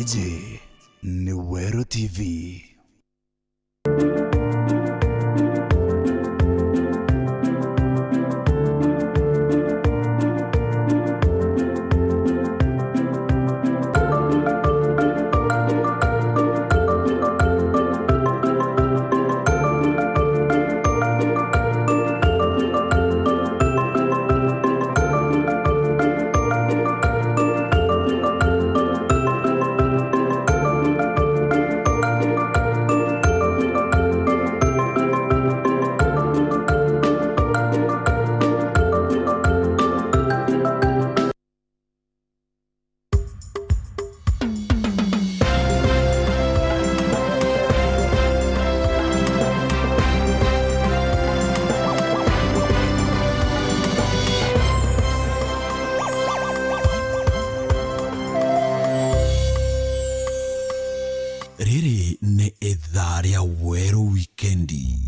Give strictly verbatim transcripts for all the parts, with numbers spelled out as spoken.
Ji ni Weru T V. Riri ni ithaa ria Weru Wikendi.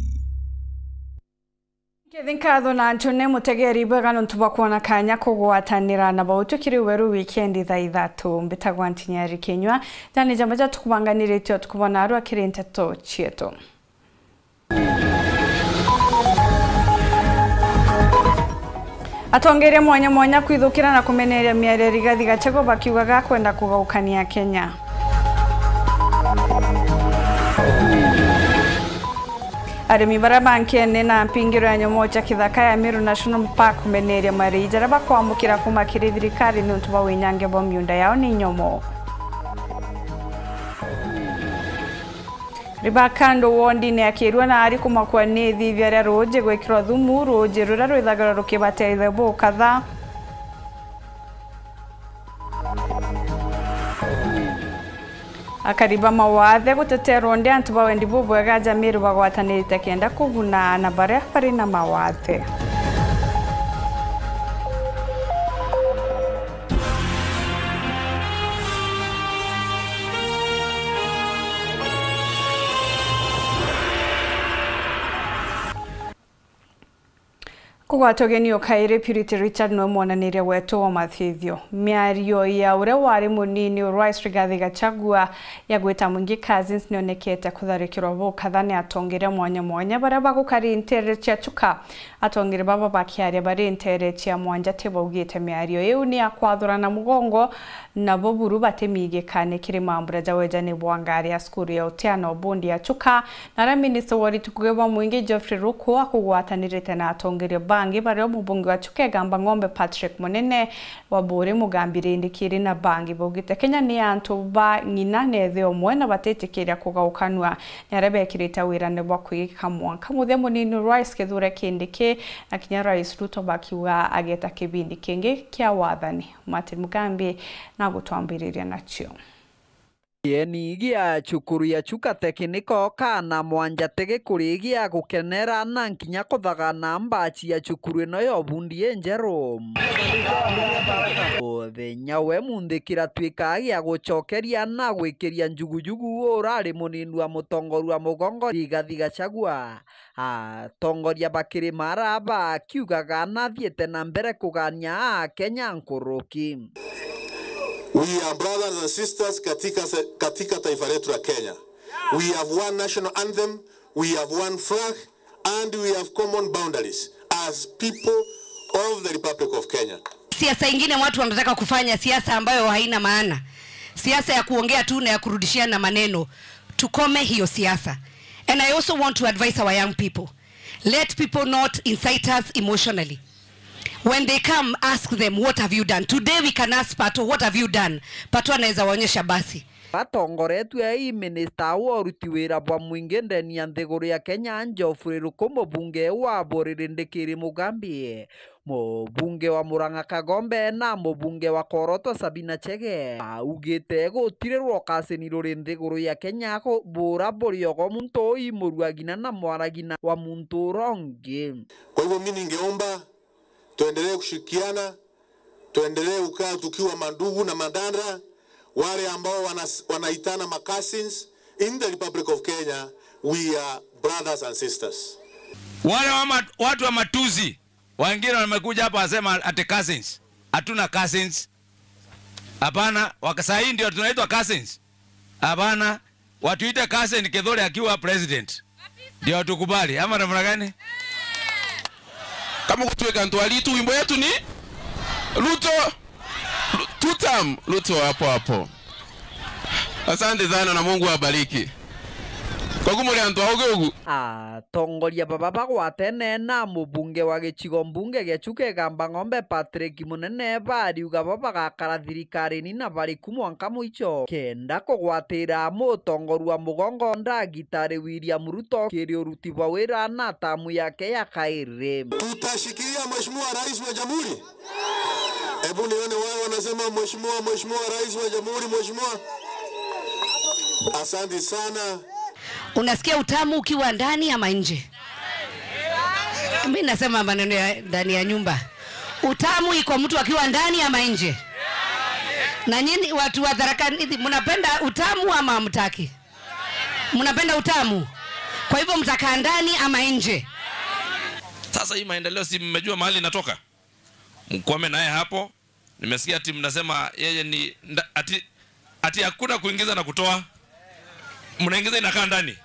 Nkethi nkatho na ntune mutegeri bwega nontu bwa kwona kanya kugwatanira na bau tukiri Weru Wikendi thaa ithatu. Mbitagwa Ntinyari Kinyua. Jani jamba ja tukubanganiritie tukubona arua kiri nteto cietu. Atongeria mwanya mwanya kwithukira na kumeneria miario ya Rigathi Gachagua bakiugaga akwenda kugaukania Kenya. Arimi baria ba Nkene na mpingiro ya nyomoo cia kithaka ya Meru National Park kumeneria marii jaria bakwamukira kuma kiri thirikari niuntu bwa winyange bwa miunda yao ni nyomoo. River Kando wondine ya Kirua na ari kumakua ni ithithia ria ruuji gwikirwa thumu, ruuji ruria rwithagirwa rukibateithia bukatha. Akari ba mawathe guteterwa ndi antu ba wendi bubwega ja Meru bagwatanirite kenda kuguna na baria bari na mawathe. Kugwata ugeni o kairi, Purity Richard niwe mwonaniria wetu wa mathithio. Miario ya uria wari munini o Rais Rigathi Gachagua ya gwita mwingi cousins nionekete kutharikirwa bukatha ni atongeria mwanya mwanya baria bagukari nteere cia Chuka. Atongeria baba bakiaria bari nteere cia Mwanja ti baugite miario iu ni ya kwathurana mugongo, nabo buru batimigikane kiri mambura ja wejani bwa ngari ya cukuru ya Otieno Obundi ya Chuka, na aria minista wa uriti ngugi bwa mwingi Geoffrey Ruku akugwatanirite na atongeria bangi bario mubunge wa Chuka Igamba Ng'ombe Patrick Munene, Waburi Mugambi Rindikiri na bangi baugite Kenya ni antu ba ng'ina na ithe umwe na batitikiria kugaukanua ni aria bekirite wirane bwa kwigika mwanka muthia munini Rais Kithure Kindiki na kinya Rais Ruto bakiuga ageta kibindi kingi kia wathani. Martin Mugambi na gutwambiriria nacio. Kieni gia cukuru ya Chuka Technical kana Mwanja tege kuri gia gukenera na nkinya kuthagana mbachi ya cukuru ino ya ubundi injeru. Muthenya we munthi kiratuika gia gucokeria na gwikiria njugujugu urari munini wa mutongoria wa mugongo Rigathi Gachagua. Atongoria bakiri mara bakiugaga nathiite na mbere kugania Akenya nkuruki. We are brothers and sisters katika se-, katika taifa letu la Kenya. We have one national anthem, we have one flag, and we have common boundaries as people of the Republic of Kenya. Siasa ingine watu wanataka kufanya siasa ambayo haina maana. Siasa ya kuongea tu na ya kurudishiana maneno. Tukome hiyo siasa. And I also want to advise our young people. Let people not incite us emotionally. When they come, ask them, "What have you done?" Today we can ask Pato, "What have you done?" Pato anaweza waonyesha basi. Batongoretue i minista wa uruti wira bwa mwingi ndeni ya nthiguru ya Kenya, Geoffrey Ruku, mubunge wa Buriri Ndikiri Mugambi, mubunge wa Murang'a Kagombe na mubunge wa Korotwa Sabina Chege. Augite gutiri rwokasini ruri nthiguru ya Kenya ku-, bura buri ogo muntu ui murua ng'ina na mwara ng'ina wa muntu uria ungi. Kwa hivyo mimi ningeomba tuendelee kushirikiana, tuendelee kukaa tukiwa mandugu na madada, wale ambao wana-, wanaitana ma cousins in the Republic of Kenya, we are brothers and sisters. Wale wa mat-, watu wa matusi, wengine wamekuja hapa wasema ati cousins. Hatuna cousins. Hapana, waka-, saa hii ndio tunaitwa cousins. Hapana, watuite cousin Kithure akiwa president. Ndio tukubali, ama namna gani? Kama kutweka ntwari tu, wimbo yetu ni Ruto. Lu-, two term, Ruto hapo hapo. Asante sana na Mungu awabariki. Kwa kumuri antu auge ugu. Atongoria baba bagwatene na mubunge wa gicigo mbunge gia Chuka Igamba Ng'ombe Patrick Munene bariuga bo bagakara thirikarine na bariku mwanka mwicho kenda kugwatira mutongoria wa mugongo ndagitari William Ruto kiri uruti bwa wira na tamu yake ya kairi. Tutashikilia Mheshimiwa Rais wa Jamhuri. Hebu nione wao wanasema, "Mheshimiwa, Mheshimiwa Rais wa Jamhuri, Mheshimiwa." Asante sana. Unasikia utamu ukiwa ndani ama nje? Mimi nasema maneno ya ndani ya nyumba. Utamu iko mtu akiwa ndani ama nje? Na nyinyi watu wa Tharaka Nithi, mnapenda utamu ama hamtaki? Mnapenda utamu? Kwa hivyo mtakaa ndani ama nje? Sasa hii maendeleo, si mmejua mahali inatoka? Mkwame naye hapo. Nimesikia ati mnasema yeye ni nda-, ati, ati hakuna kuingiza na kutoa. Mnaingiza, inakaa ndani.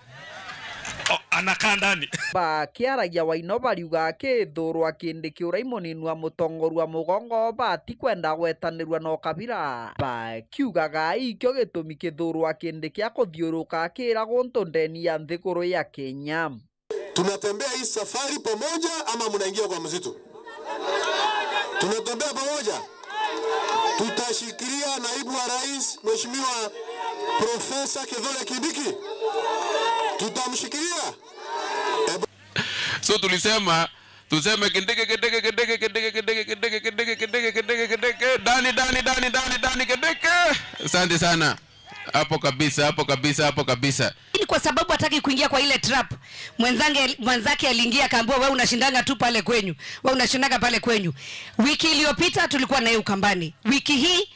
Oh, anakaa ndani. Bakiaragia Waino bariuga Kithure Kindiki uria i munini wa mutongoria wa mugongo batikwenda gwetanirua na ukabira. Bakiugaga ikio gitumi Kithure Kindiki akuthiuruka akira guntu ndeni ya nthiguru ya Kenya. Tunatembea hii safari pamoja ama mnaingia kwa msitu? Tunatembea pamoja. Tutashikilia naibu wa rais, Mheshimiwa Profesa Kithure Kindiki. Tutamshikilia. So tulisema, tuseme Kindiki, Kindiki, Kindiki, ndani, ndani, ndani, ndani, ndani, Kindiki. Asante sana. Hapo kabisa, hapo kabisa, hapo kabisa. Ni kwa sababu hataki kuingia kwa ile trap. Mwenzange, mwenzake aliingia akaambiwa, "Wewe unashindanga tu pale kwenyu. Wewe unashindanga pale kwenyu." Wiki iliyopita tulikuwa na yeye Ukambani. Wiki hii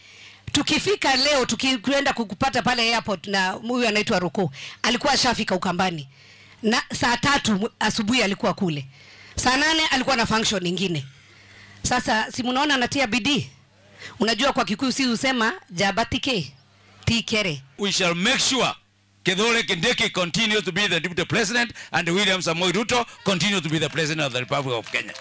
tukifika leo, tukienda kukupata pale airport na huyu anaitwa Roko. Alikuwa ashafika Ukambani. Na saa tatu mu-, asubuhi alikuwa kule. Saa nane alikuwa na function nyingine. Sasa si mnaona anatia bidii? Unajua kwa Kikuyu si usema, "Jabatike, tikere." We shall make sure Kithure Kindiki continues to be the deputy president and William Samoei Ruto continues to be the president of the Republic of Kenya.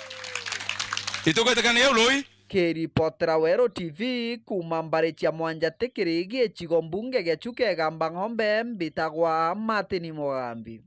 Itugwetekania uloi? Kiripotera Weru T V kuuma mbari cia Mwanja Tikiri gicigo mbunge gia Chuka Igamba Ng'ombe, mbitagwa Martin Mugambi.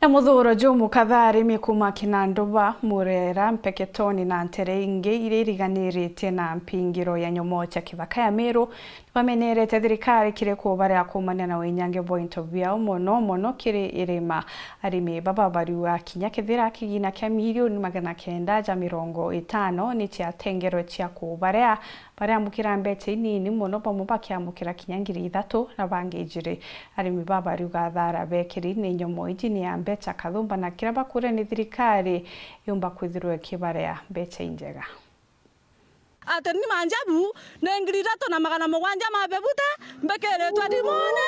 Na muthuro jumukathari mikuma Kinanduba, Murera, Mpeketoni na ntere ingi iria iriganiritie na mpingiro ya nyomo cia kithaka ya Meru, bamenerete thirikari kiri kubaria kuumania na winyange bwa into biao, mono mono kiri irima. Arimi baba bariuga kinya kethira kigina kia milioni magana kenda ja mirongo itano ni ciatengerwe cia kubaria, bariamukira mbeca inini mono, bamwe bakiamukira kinya ngiri ithatu na bangi ijiri. Arimi baba bariuga thara bekiri ni nyomo iji ni ya mbeca kathumba, na kiria bakuria ni thirikari yumba kwithirwa ikibaria mbeca injega. Ati ni manjabu ni ngiri ithatu na magana mugwanja ma bebuta mbikiritwe thimune.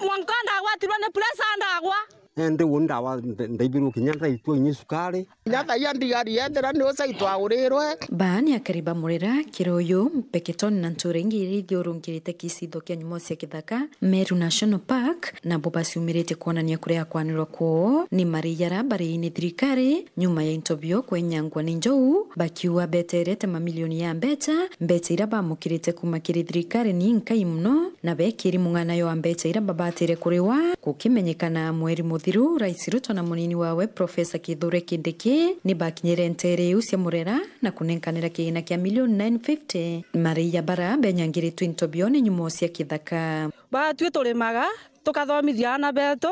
Mwanka ndagwatirwe ni pressure ndagwa. Indi uu ndawa nde-, ndaibirwe kinya ndaitwa inya cukari. Kinya thaia ndigari ethira ni ucai twagurirwe. Baa ni akari ba Murera, Kiruyu, Mpeketoni na ntuura ingi iria ithiurungirite gicigo kia nyomo cia kithaka, Meru National Park, nabo baciumiritie kwonania kuria kwanirwa kwoo ni marii jaria barii ni thirikari nyuma ya into bio kwenyangwa ni njou, bakiuga beterete mamilioni ya mbeca, mbeca iria bamukirite kuuma kiri thirikari ni nkai mono, na bekiri mung'ana jwa mbeca iria babatire kuriwa. Gukimenyekana mweri muthiru, Rais Ruto na munini wawe Professor Kithure Kindiki ni bakinyire ntere iu cia Murera na kunenkanira kigina kia milioni nine fifty. Marii ja bara benyangiritwe into bio ni nyomo cia kithaka. Batwi turimaga, tukathomithia aana betu,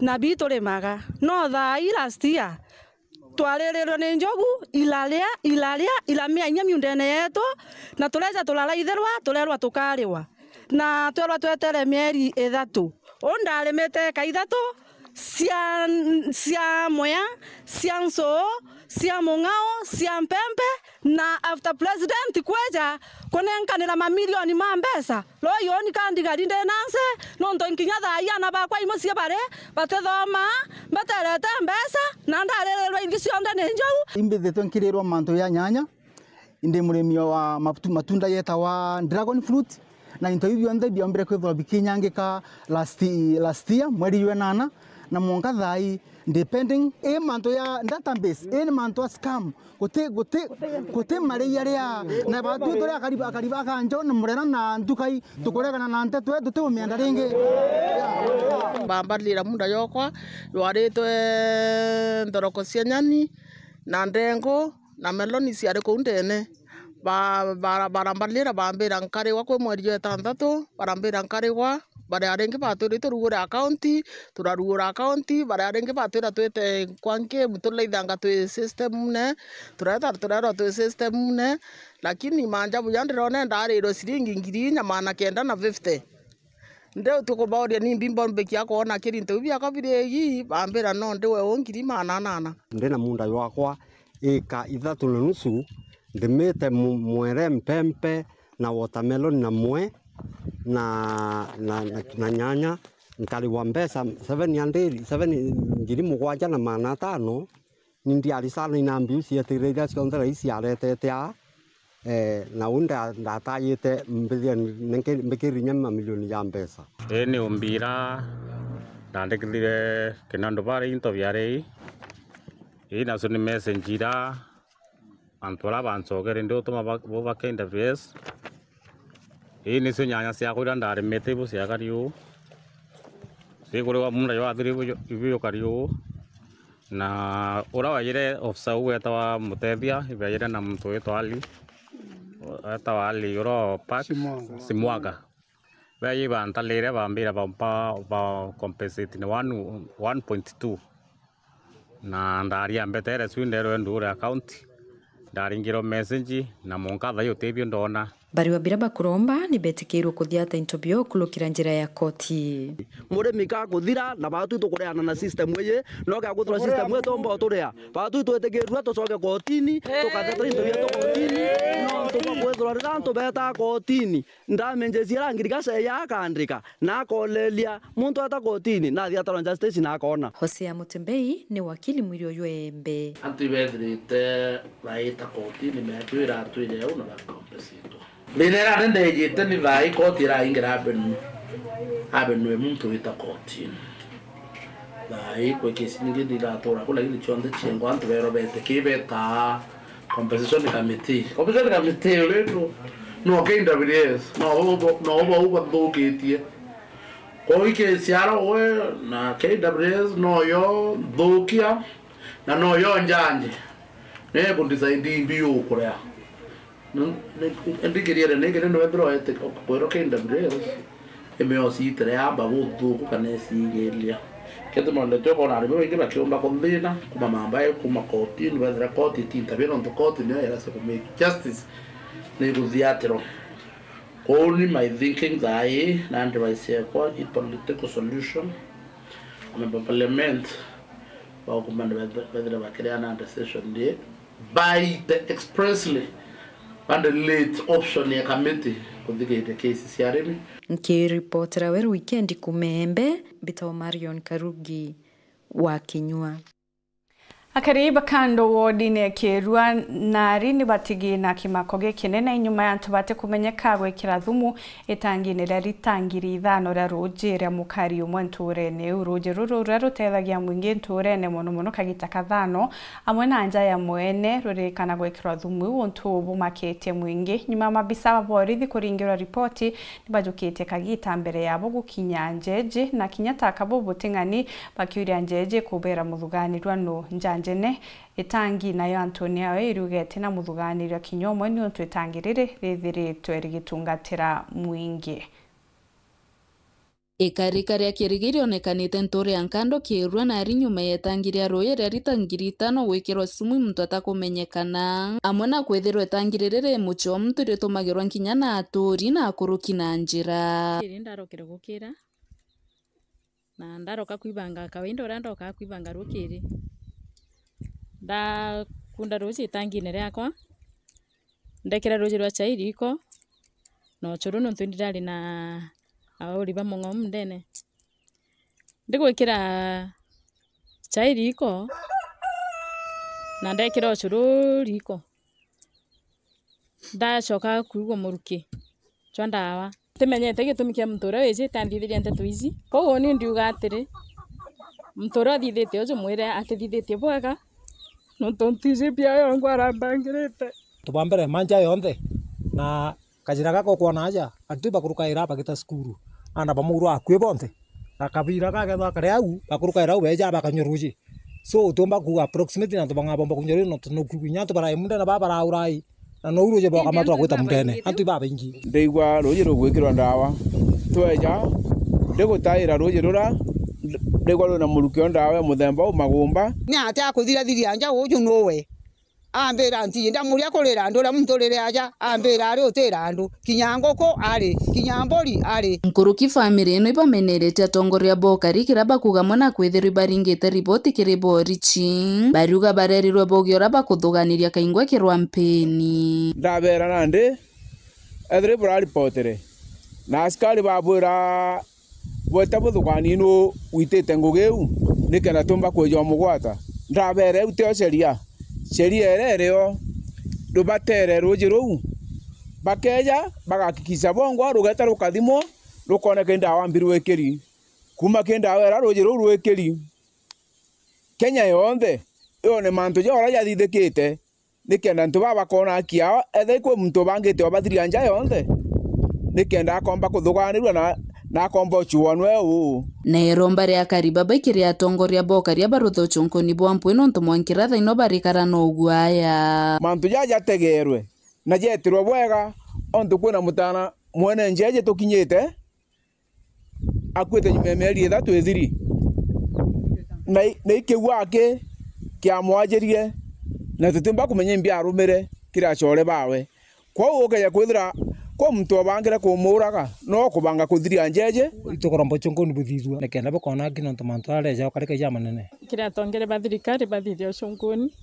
na bii turimaga. No thaa ii last year, twaririrwe ni njogu, iraria, iraria, iramia inya miundene yetu, na tureja turaraithirwa, turerwa tukariwa. Na twerwa twetere mieri ithatu. Uu ndarimite eka ithatu, cia, cia muya, cia ncuu, cia mung'ao, cia mpempe, na after president kweja kunenkanira mamilioni ma mbeca, ruu uni ka ndigari ndi na nse, nontu nkinya thaa ii aana bakwa i mucii bari batithoma, mbaterete mbeca, na ndaririrwe ingi cionthe ni njou. Imbithitwe nkirirwa mantu ja nyanya, Ndi murimi wa matu-, matunda yetawa dragon fruit, na into iu bionthe biombire kwithirwa bikinyangika last, last year, mweri jwa enana, na mwanka thaa ii ndi pending. Ii mantu ya database, ii ni mantu ya scam, guti, guti, guti maria ria, na batwi turi akari, akari ba kanjo na murera na ndukai, tukuregana na nteto yetu, tutiumienda ringi. Bambarira munda yokwa, ywaritwe nthoroko cia nyani, na ndengu, na meloni ciari kuu ndene. Ba-, bara-, barambarira, bambira nkarigwa kwi mweri jwa itantatu, barambira nkarigwa, baria ringi batwira turugure akaunti, turarugura akaunti, baria ringi batwira twite kwa nki, turaithanga twi system ne, tureta, turerwa twi system ne, lakini maajabu ja ndirona ndarirwe ciringi ngiri inya magana kenda na fifty. Ndiu tukubauria nimbi mbombikia kwona kiri into biu biakwa biri igi, bambira no ndiwe u ngiri magana anana. Ndi na munda jwakwa ika ithatu na nusu, ndimite mu-, mwere, mpempe na watermelon na mwe na, na, na, na nyanya, nkarigwa mbeca seven hundred, seven, ngiri mugwanja na magana atano. Ni ndiari sana ina mbiu cietirire iria cionthe rais aretete aa, eh, na u nda-, ndatayite mbithia nki-, mbikiri inya mamilioni ja mbeca. Ii ni umbira ndandikithire kinandu baria into biari ii, ii nacio ni message ira antu aria bancokere ndi utuma ba-, bo ba K W S. Ii nicio nyanya ciakwa iria ndarimite ibu ciakari uu. Cikurigwa munda jwathire ibu ju-, ibu jukari uu. Na uria waijire officer uu wetawa Mutethia, ibaijire na muntu witwa Ali. Wetawa Ali, uria wa Park Simwaga. Simwaga. Baiji bantalire bambira ba, ba, ba compensate ni one, one point two. Na ndaria mbetere cu nderwe ndure account, ndaringirwe message, na mwanka thaa ii utibio ndona. Bariwa biria bakuromba ni betikirwe kuthiata into bio kurukira njira ya koti. Murimi kakuthira, na batwi tukureana na system iji, no gakuthirwa system iji tumba uturia. Batwi twitikirua tucoke kotini, tukatheta into bietu kotini, nontu bwa kwithirwa riria antu betaa kotini, ndamenje ciara ngirigaca ya akandika, na akoleria muntu ata kotini, nathi atarwa justice na akona. Hosea Mutembei ni wakili mwiri uyu embe. Antu ibethirite baita kotini, metu iratwire au na bakompesitwa. Thina iria ni ndejite ni thaa ii koti iraingira avenue, avenue muntu wita kotini. Thaa ii kwi kesi nyingi ndiratura ku, lakini cionthe ciengwa antu berwa bete ki betaa Compensation Committee. Compensation Committee ritu no K W S, no bo, no bo bathukitie. Kwa hiyo kesi ya we na K W S no yo thukia na no yo njanje. Ne ku decide mbi ukurea. Ndikiriere ni kiri no ethirwa ete kwirwa K W S. Imeo ciitire amba buthuku kana iciigiria. Kethira no ndeto ukona arimi baingi bakiumba kuthina, kuma mambae, kuma kotini, bethira koti itintabia nontu koti niyo yeracia ku make justice ni ikuthiatirwa. Kwou ni my thinking thaa ii, na advice yakwa i political solution. Amemba parliament baukuma ni bethira bakireana decision ndi baite expressly bande late option ya committee kuthikiria kesi cia arimi. Nkiripotera Weru Weekend kuuma Embe, mbitagwa Marion Karugi wa Kinyua. Akari ba Kando wodine ya Kirua nari ni batigi na kimako gikinene nyuma ya antu batikumenyeka gwikira thumu itangine ria rita ngiri ithano ria ruuji ria mukari umwe ntuurene iu. Ruuji ruru ruria rutethagia mwingi ntuurene mono mono kagita kathano, amwe na nja ya mwene, ruririkanagwa gwikirwa thumu iu untu bumakitie mwingi. Nyuma ya mabisa ba borithi kuringirwa ripoti, ni bajukitie kagita mbere yabo gukinya njeji, na kinya taka bubuting'ani bakiuria njeji kubera muthuganirua nu njanjene. Itangi nayo antuni yayo iriuga iti na muthuganirua kinya umwe niuntu itangi riri rithiritwe rigitungatira mwingi. Ikarika ria kirigi rionekanite ntuuri ya Nkando Kirua nari nyuma ya itangi ria ruuji ria rita ngiri itano gwikirwa sumu i muntu atakumenyekana, amwe na kwithirwa itangi riri ri mucii o muntu ritumagirwa nkinya na aturi na akuruki na njira. Iri ndarokire gukira, na ndaroka kwibanga kawaida uria ndokaga kwibanga rukiri. Ndakunda ruuji itangine riakwa, ndekira ruuji rwa chai riko na uchuru, nontu ndirari na auri ba mung'omu ndene. Ndigwikira chai riko na ndekira uchuru riko, Ndacoka kuigua muruki jwa ndawa. Timenyete gitumi kia muntu uria wijite anthithiria nteto iji. Koguo ni ndiuga atiri, muntu uria uthithitie uju mwire atithithitie bwega, nontu ntiji bia yongwa arambangirite. Tubambere manja yonthe, na kajira gaka ukwona aja, antu bakurukaira bagita cukuru, ana bamuuru akui bonthe, na kabira gakethwa kari au, bakurukaira au beja bakanyua ruuji. So, utiumba kuuga approximately na antu bang'aa bomba kunyua ruuji, nontu nukwigua inya antu barai mundene baa baraurai, na nou ruuji bwakamatwa gwita mundene, antu ibabaingi. Ndaigua ruuji rugwikirwa ndawa, tweja ndigutaira ruuji rura, ndaigua rwina muruki o ndawa ya muthemba u magumba. Ni atia akuthirathiria nja uju nuwe? Ambira ntiji, ndamuria kurira andu, uria muntu urire aja, ambira ari utira andu, kinya nguku ari, kinya mburi ari. Nkuruki family ino ibamenerete atongoria bokari kiria bakuuga mwe na kwithirwa ibaringite riboti kiri borichi. Bariuga barerirwe bogie uria bakuthuganiria kaingwa kirwa mpeni. Ndabera nandi, ethirwa iburaripotere, na askari babwira, bweta buthugani nu witite ngugi iu, nikenda tumba kwija umugwata. Ndabere iu tio sheria. Sheria iria irio, rubatere ruuji ruu. Bakeja, bagakikisha bongwa, rugeta rukathimwa, rukone ki ndawa mbi rwikiri. Kuuma ki ndawa iria ruuji ruu rwikiri, Kenya yonthe yone mantu ja uria jathithikite, nikenda antu baa bakona haki yao, ethai kwi muntu ubangite ubathiria nja yonthe, nikenda akomba kuthuganirua na, na akomba uchuanwe uu. Na iromba ria Karibaba ikiri atongoria bokaria barutha uchunkuni bwa mpwi nontu mwankira thaino barikara na uguaya. Mantu jaa jategerwe na jetirwe bwega, ontu kwina mutana mwene njeje tukinyite, akuite nyuma ya mieri ithatu ithiri, na i-, na ikiu aki kiamwajirie, na tutiumba kumenya imbi arumire kiri acore bawe. Kwou ukeja kwithira kwa muntu obangire kumuuraga, no kubanga kuthiria njeje. Itukuromba uchunkuni buthithua, nikenda bukona aki nontu mantu areja ukarika ja manene. Kiri atongere ba thirikari bathithia uchunkuni,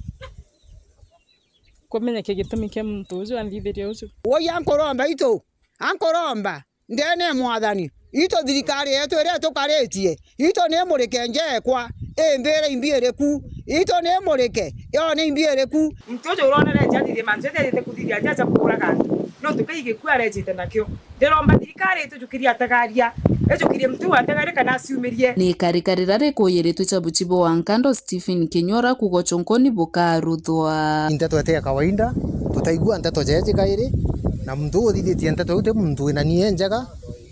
kumenyeke gitumi kia muntu uju anthithiria uju. Woi ankuromba itu, ankuromba. Ndene Mwathani, itu thirikari yetu iria itukaritie, itu ni murike njeekwa, imbire imbi iriku, itu ni murike, yo ni imbi iriku? Muntu uju uronere nja thithie mantu jaria ajite kuthithia nja ja kuuraga antu, nontu kii gikua arejite nakio. Ndiromba thirikari itujukirie ategaria, ijukirie muntu uu ategaria kana aciumirie. Ni ikarika riria rikuyiritwe cha buchibo wa nkando Stephen Kinyora kuuga uchunkuni bukaruthwa. Nteto ete ya kawaida, tutaigua nteto jeje kairi, na muntu uu uthithitie nteto iu ti muntu wina nia injega,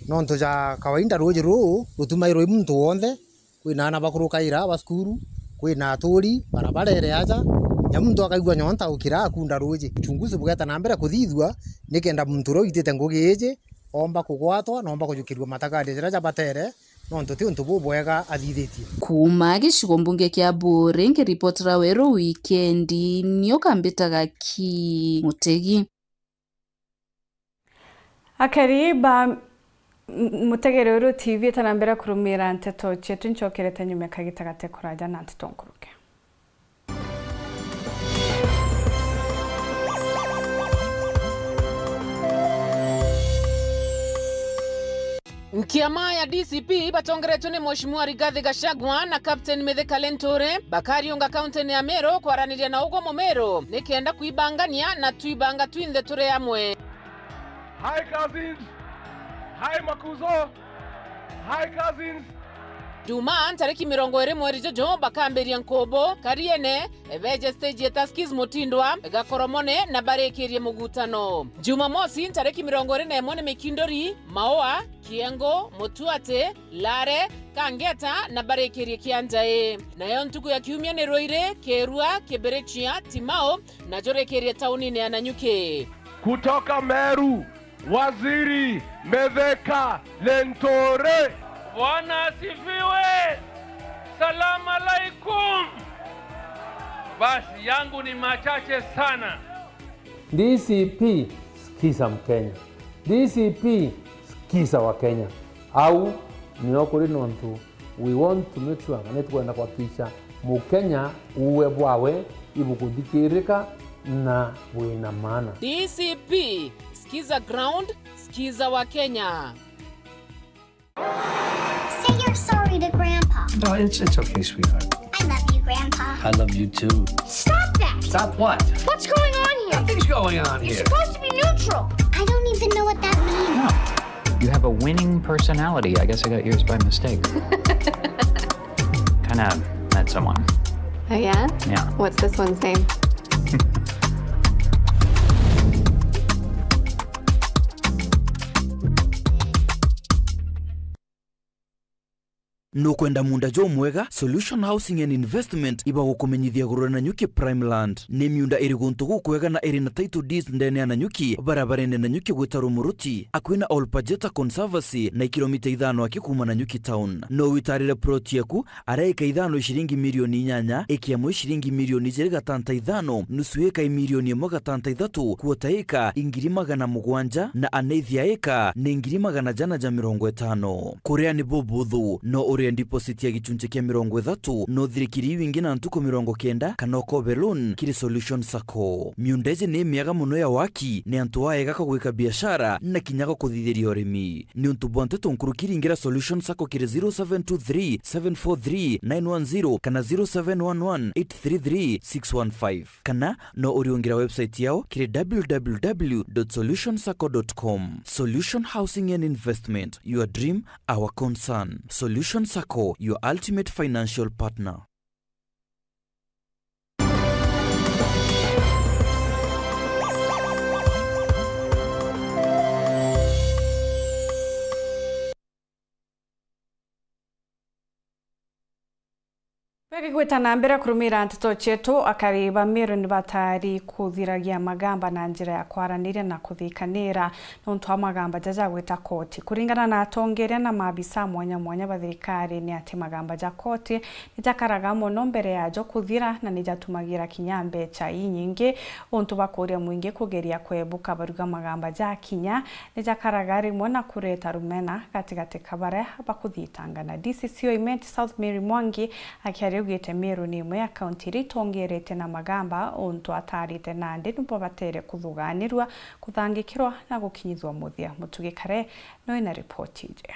nontu ja kawaida ruuji ruu rutumairwe i muntu wonthe, kwina aana bakurukaira ba cukuru, kwina aturi, barabara iri aja, kinya muntu akaigua nyonta ukira akunda ruuji. Uchunguzi bugeta na mbere kuthithua, nikenda muntu uria uitite ngugi iji, oomba kugwatwa, noomba kujukirua matagaria jaria jabatere, nontu ti untu bubwega athithitie. Kuuma gicigo mbunge kia Buuri, nkiripotera Weru Wikendi, nio kambitaga ki Mutegi. Akeri ba m-, Mutegere Weru T V, eta na mbere kurumira nteto cietu, ncokerete nyuma kagita gate kuraja na nteto nkuruke. Nkiama ya D C P batongeretwe ni Mheshimiwa Rigathi Gachagua na Captain Mithika Linturi bakariunga kauntini ya Meru kwaraniria na ugwe Mumiru nikenda kwibangania na twibanga twinthe turi amwe. Hi cousins. Hi makuzo. Hi cousins. Jumaa ntariki mirongo iri mweri juju bakambiria nkubu Kariene, beje stage ya Tuskys Mutindwa, Gakoromone na barikirie mugutano. Jumamosi ntariki mirongo iri na imwe ni Mikinduri, Maua, Kiengo, Mutuati, Lare, Kangeta na barikirie Kianjai. Nayo ntuku ya kiumia ni Ruiri, Kirua, Kibirichia, Timau na jurikirie taunini ya Nanyuki. Kutoka Meru, Waziri Mithika Linturi. Bwana asifiwe. Salam alaikum. Basi, yangu ni machache sana. D C P, sikiza Mkenya. D C P, sikiza Wakenya. Au nio kuri nontu we want to make sure kana nitukwenda kuhakikisha Mukenya uwe bwawe ibukuthikirika na bwina maana. D C P, sikiza ground, sikiza Wakenya. Say you're sorry to Grandpa. No, it's, it's okay, sweetheart. I love you, Grandpa. I love you too. Stop that! Stop what? What's going on here? Nothing's going on here. You're supposed to be new Neutral. I don't even know what that means. You have a winning personality. I guess I got yours by mistake. Kinda met someone. Oh, yeah? Yeah. What's this one's name? Nukwenda muunda jumwega? Solution Housing and Investment ibagukumenyithia iguru ria Nanyuki Prime Land. Ni miunda iri guntu gukwega na iri na title deeds ndene ya Nanyuki, barabarene Nanyuki gwita Rumuruti, akui na Olpajeta Conservancy na ikilomita ithano aki kuuma Nanyuki town. No witarire plot yaku, ara eka ithano ciringi milioni inyanya, eki amwe ciringi milioni ijiri gatanta ithano, nusu eka i milioni imwe gatanta ithatu, quarter eka i ngiri magana mugwanja, na aneithi a eka ni ngiri magana jana ja mirongo itano. Kuria ni bubuthu, no urie deposit ya gichunchi kia mirongo ithatu, no uthirikiri iu ingi na ntuku mirongo kenda, kana ukobe loan kiri Solution Sacco. Miunda iji ni miega mono ya waki, ni antu aega ka gwika biashara, na kinya ga kuthithiria urimi. Niuntu bwa nteto nkuruki, ringira Solution Sacco kiri zero seven two three, seven four three, nine one zero kana zero seven one one, eight three three, six one five. Kana no uriungira website yao kiri w w w dot solution sacco dot com. Solution Housing and Investment, your dream, our concern. Solution Sacco, your ultimate financial partner. Bagigwita na mbere kurumira nteto cietu, akari ba Meru ni batari kuthiragia magamba na njira ya kwaraniria na kuthikanira nontu wa magamba jaja gwita koti. Kuringana na atongeria na maabisa mwanya mwanya ba thirikari, ni ati magamba ja koti ni jakaraga mono mbere yajo kuthira na ni jatumagira kinya mbecha inyingi, untu bakuria mwingi kugeria kwebuka baruga magamba jakinya ni jakaraga rimwe na kureta rumena gatigati ka baria bakuthitangana. D C C wa Imenti South Mary Mwangi akiaria augite Meru ni imwe ya kaunti iria itongerete na magamba, untu atarite nandi nibo batere kuthuganirua, kuthangikirwa na gukinyithua muthia. Mutugi Kare no ina ripoti iji.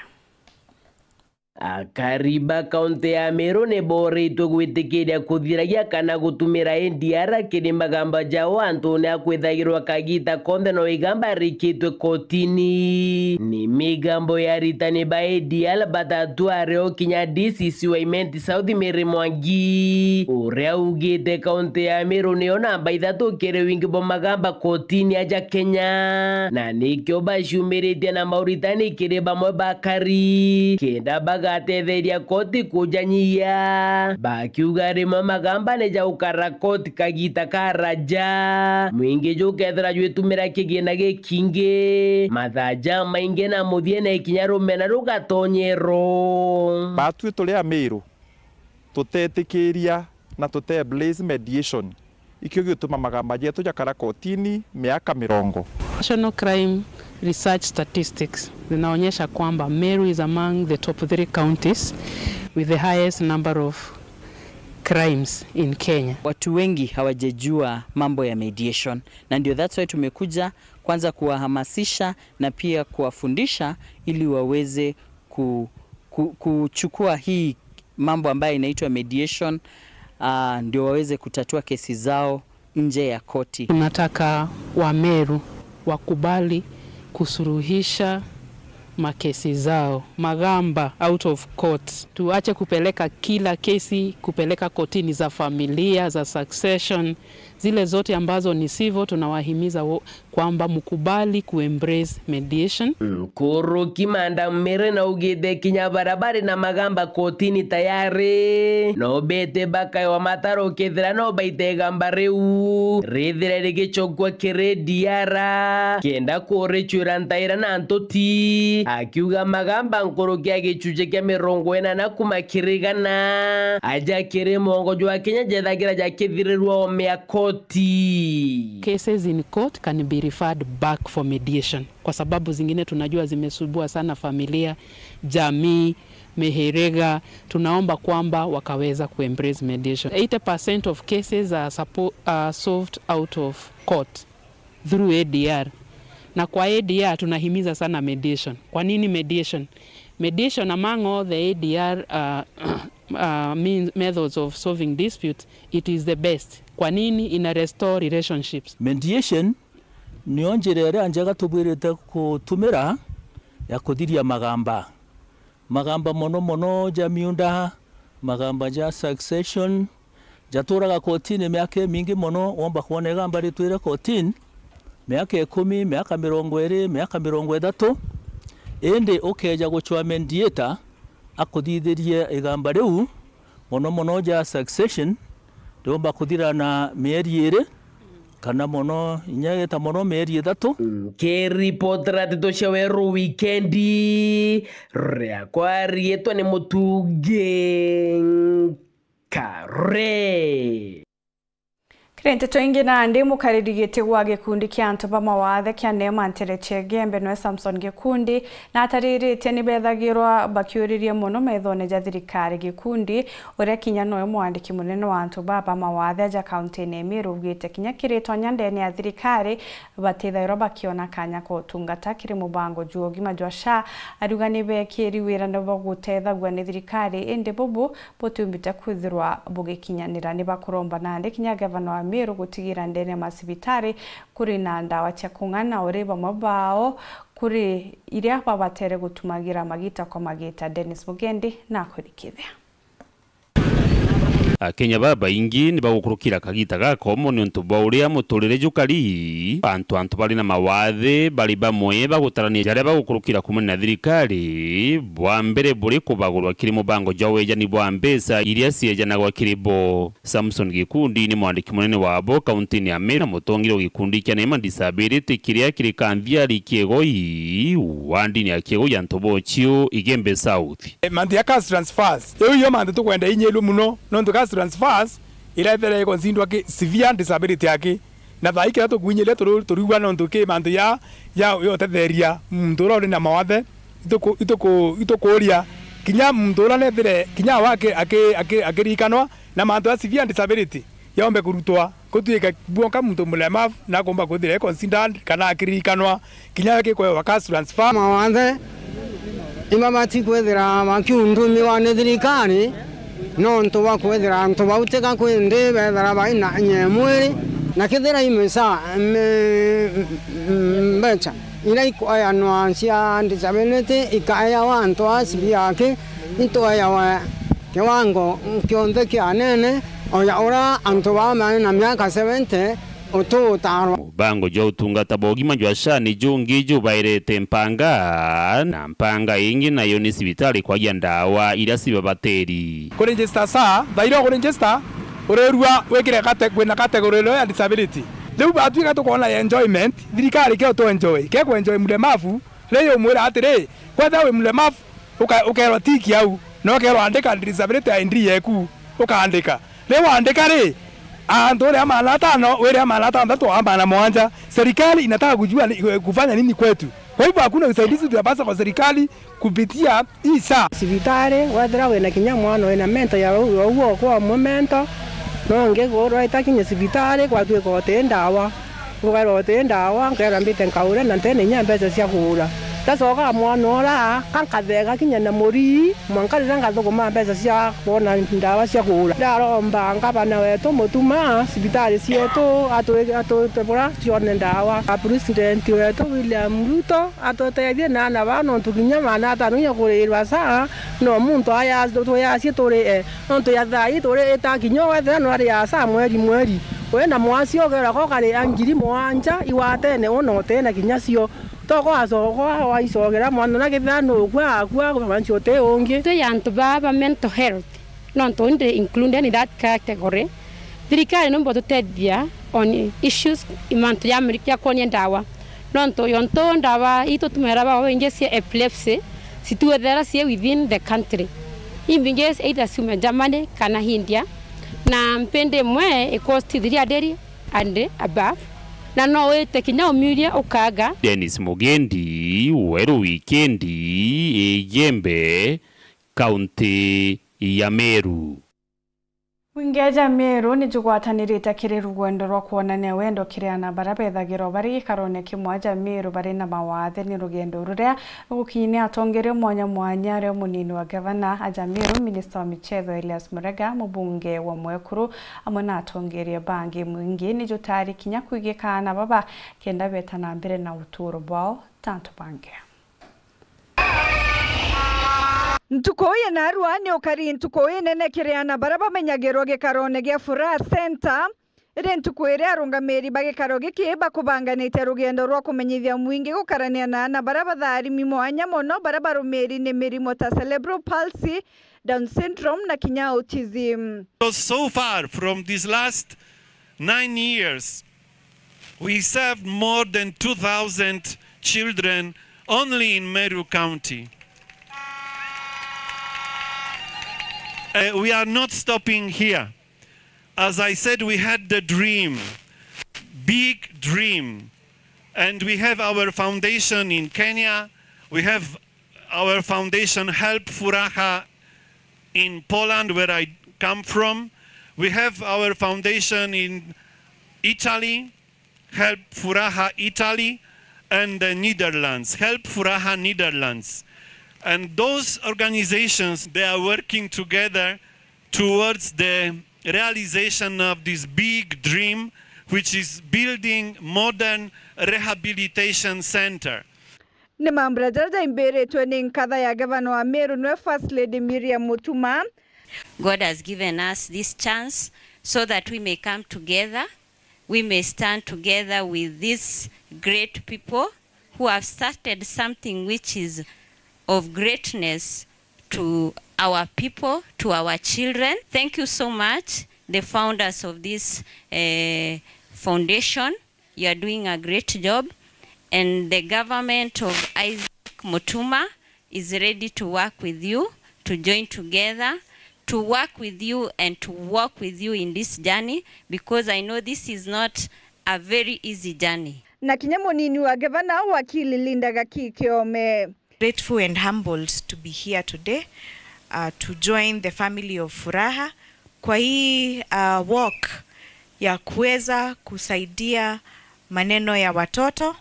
Akari ba kaunti ya Meru ni boritwe gwitikiria kuthiragia kana gutumira A D R kiri magamba jao antune a kwithagirwa kagita konthe no igamba rikitwe kotini. Ni migambo ya aritani ba A D R batatu, ario kinya D C C wa Imenti South Mary Mwangi, uria augite kaunti ya Meru niyo namba ithatu kiri wingi bwa magamba kotini aja Kenya, na nikio baciumiritie na mauritani kiri bamwe bakari kenda bagatetheria koti kujanyia, bakiuga rimwe magamba ni jaukara koti kagita karaja, mwingi jukethira jwitumira kigina gikingi, mathaa jamaingi na muthia na ikinya rumena rugatonyerwo. Batwi turi Amiru tutetikiria na tute embrace mediation, ikio gituma magamba jetu jakara kotini miaka mirongo. National Crime Research Statistics zinaonyesha kwamba Meru is among the top three counties with the highest number of crimes in Kenya. Watu wengi hawajajua mambo ya mediation, na ndio that's why tumekuja kwanza kuwahamasisha na pia kuwafundisha ili waweze ku, ku, kuchukua hii mambo ambayo inaitwa mediation, ah, ndio waweze kutatua kesi zao nje ya koti. Tunataka Wameru wakubali kusuruhisha makesi zao, magamba out of court. Tuache kupeleka kila kesi, kupeleka kotini za familia, za succession, zile zote ambazo ni civil, tunawahimiza wo-, kwamba mukubali kuembrace mediation. Nkuruki Madam Mary naugite kinya baria bari na magamba kotini tayari no bete bakaewa mataro kethira no baite igamba riu rithire rigicokua kiri A D R kenda kuricwira ntaira na ntuti, akiuga magamba nkuruki ya gicunci kia mirongo inana kuma kiri igana aja kiri mwongo jwa Kenya jethagira jakithirirwa o miaka. Cases in court can be referred back for mediation, kwa sababu zingine tunajua zimesumbua sana familia, jamii, mihiriga. Tunaomba kwamba wakaweza kuembrace mediation. Eighty percent of cases are suppo-, are solved out of court through A D R. Na kwa A D R tunahimiza sana mediation. Kwa nini mediation? Mediation among all the A D R, uh, uh, means, methods of solving disputes, it is the best. Kwa nini? Ina restore relationships. Mediation Nio njira iria njega tubwirite kutumira ya kuthiria magamba. Magamba mono mono ja miunda, magamba ja succession, jaturaga kotini miaka imingi mono, womba kwona igamba ritwire kotini miaka ikumi, miaka mirongo iri, miaka mirongo ithatu, indi ukeja gucwa mediator akuthithirie igamba riu, mono mono ja succession, riumba kuthira na mieri iri, kana mono, inya gita mono mieri ithatu. Nkiripotera nteto cia weru wikendi, riakwa riitwa ni Mutungi Nkare. Kiri nteto ingi nandi, mukariri giti gwa gikundi kia antu ba mawathe kia Neema Ntereche Igembe nwe Samson Gikundi, na atariritie ni bethagirwa bakiuririe mono methone ja thirikari. Gikundi, uria kinya noe mwandiki munene wa antu ba ba mawathe aja kauntine ya Meru, augite kinya kiri tonya ndene ya thirikari, batithairwa bakiona kanya ka utungata kiri mubango jwa ugima jwa SHA. Ariuga ni bekiri wira ni bagutethagua ni thirikari, indi bubu butiumbite kwithirwa bugikinyanira. Ni bakuromba nandi kinya gavana wa Meru gutigira ndene ya macibitari kuri na ndawa cia kung'ana, uri bamwe bao kuri iria babatere gutumagira magita kwa magita. Dennis Mugendi nakurikithia. Akenya babaingi ni bagukurukira kagita gakomo niuntu bwa uria muturire jukari. Antu, antu bari na mawathe bari bamwe bagutarania jaria bagukurukira kumania na thirikari, bwa mbere buri kubagurwa kiri mubango jwa wejani bwa mbeca iria ciejanagwa kiri bo. Samson Gikundi ni mwandiki munene wabo kauntini ya Meru na mutongeria wa gikundi kia Neema Disability kiria kiri Kanthiari Kiegoi, wandini ya Kiegoi ya Ntobochio, Igembe South. E, mantu ya cash transfers, iu iyo mantu tukwenda inyilwe muno, nontu cash transfers irethere ikonsindwa ki severe disability aki, na thaa ii kiria tukwinyiria turu-, turiuga nontu ki mantu ya, ya, ya utetheria muntu uria uri na mawathe, ituku-, ituku-, itukuria kinya muntu uria nethire kinya awe aki-, aki-, aki-, akirikanwa na mantu ya severe disability yombe kurutwa. Kutuike bwonka muntu mulemavu nakumba kwithira e considered kana akirikanwa kinya gikwewa cash transfer. Mawathe ibabati kwithira bakiundumiwa ni thirikari, nontu bwa kwithira antu bau tika kwindi bethira bai na inya ya mwiri, na kethira i misa-, mi-, mbecha iria ikoeanwa cia disability ikaeawa antu a severe aki, itweawe kiwango kionthe kia anene, oya uria antu baa mari na miaka seventy ututarwa. Mubango jwa utungata bwa ugima jwa SHA ni jungi jubairete mpanga, na mpanga ingi nayo ni cibitari kwagia ndawa iria cibabateri. Kuregister SHA, thaira ukuregister, urirua wikire kate-, kwina category ino ya disability. Riu batwika tukoona ya enjoyment, thirikari kio tu enjoy, ke ku enjoy mulemavu, riu umwira atiri, kwethira wi mulemavu, uka-, ukerwa tiki au, na ukerwa andika disability I D yeku, ukaandika. Riu waandika ri, antu uri a maana atano, wiri a maana atanthatu, a maana mwanja, serikali inataka kujua ni, kufanya nini kwetu. Kwa hivyo hakuna usaidizi tunapasa kwa serikali kupitia hii SHA. Cibitari, wethira wina kinya mwana wina mento ya uu, ya uu okwa umwe mento, no ngi urwaita kinya cibitari, gwatwika uti ndawa. Ukairwa uti ndawa, nkairwa mbite nkaure na ntene inya mbeca cia kugura. Ndacoka mwana ura, ka nkathega kinya na murii, mwanka riria ngathuguma mbeca cia kwona ndawa cia kugura. Ndaromba ngavana wetu Mutuma, cibitari cietu, atwi-, atwite bura cione ndawa. A president wetu William Ruto, atutethie na ana baa, nontu kinya maana atano inya kurirwa SHA, no muntu aya, twiacie turi, eh, nontu ya thaa ii turi ita kinya wethira nwari ya SHA mweri mweri. Wina mwasi ugerwa ko kari a ngiri mwanja igwatene una utina kinya cio. Toko acokwa waicogera mwana na kethira nukua akua, manci uti ungi. Twi antu baa ba mental health. Nontu ndi included in that category. Thirikari nomba tutethia on issues, mantu ya mri-, ya kwonia ndawa. Nontu yonto ndawa ii tutumira baba baingi cia epilepsy, cituethera cie within the country. Imbingi either ciume Germany kana India, na mpindi imwe i cost three hundred and above, na no wite kinya umiuria ukaga. Dennis Mugendi, Weru Wikendi, Igembe, kaunti ya Meru. Mwingi aja Meru ni jugwatanirite kiri rugendo rwa kwonania wendo kiri ana baria bethagirwa bari gikarone kimwe aja Meru bari na mawathe. Ni rugendo ruria rugukinyia atongeria mwanya mwanya, ario munini wa gavana aja Meru, minista wa michetho Elias Murega, mubunge wa Mwekuru, amwe na atongeria bangi. Mwingi ni jutari kinya kwigika ana baba kenda beta na mbere na uturo bwao ta antu bangi. Ntuku ya narua ni ukari ntuku inene kiri ana baria bamenyagirwa gikarone gia Furaha Center, iri ntuku iria arungamiri ba gikaro giki bakubanganitie rugendo rwa kumenyithia mwingi gukarania na ana baria batharimi mwanya mono, baria barumiri ni mirimo ta cerebral palsy, Down syndrome na kinya autism. So, so far from these last nine years, we served more than two thousand children only in Meru County. Uh, we are not stopping here. As I said, we had the dream, big dream, and we have our foundation in Kenya, we have our foundation Help Furaha in Poland, where I come from. We have our foundation in Italy, Help Furaha Italy, and the Netherlands, Help Furaha Netherlands. And those organizations, they are working together towards the realization of this big dream, which is building modern rehabilitation center. Ni mambura jaria jaimbiritwe ni nkatha ya gavana wa Meru, nwe First Lady Miriam Mutuma. God has given us this chance so that we may come together, we may stand together with these great people who have started something which is of greatness to our people, to our children. Thank you so much, the founders of this, eh, foundation. You are doing a great job, and the government of Isaac Mutuma is ready to work with you, to join together, to work with you and to walk with you in this journey, because I know this is not a very easy journey. Na kinya munini wa gavana, wakili Linda Gaki Kiome. Grateful and humbled to be here today, uh, to join the family of Furaha kwa hii, uh, walk ya kuweza kusaidia maneno ya watoto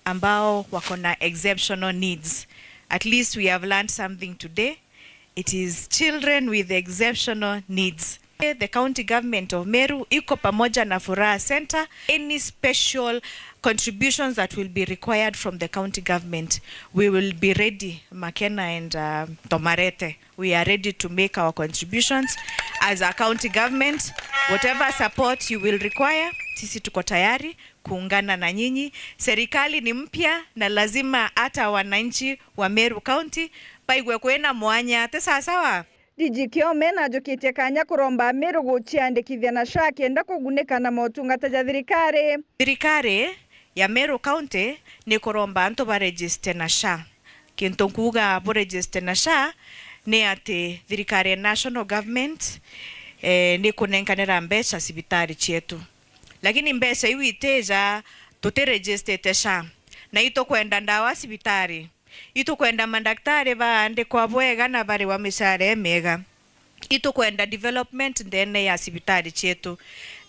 ambao wako na exceptional needs. At least we have learned something today. It is children with exceptional needs. The county government of Meru iko pamoja na Furaha Center. Any special contributions that will be required from the county government, we will be ready, Makena and, uh, Tomarete. We are ready to make our contributions as a county government. Whatever support you will require, sisi tuko tayari kuungana na nyinyi. Serikali ni mpya na lazima hata wananchi wa Meru County baigue kwina mwanya. Ti sawasawa? D G Kiome najukitie kanya kuromba Ameru guciandikithia na SHA kenda kugunika na motungata ja thirikari. Thirikari ya Meru County ni kuromba antu baregister na SHA. Kintu nkuuga buregister na SHA ni ati thirikari ya national government, eh, ni kunenkanira mbeca cibitari cietu. Lakini mbeca iu itija tutiregistete SHA. Na itukwenda ndawa cibitari. Itukwenda mandaktari baandikwa bwega na bariwa micara imiega. Itukwenda development ndene ya cibitari cietu.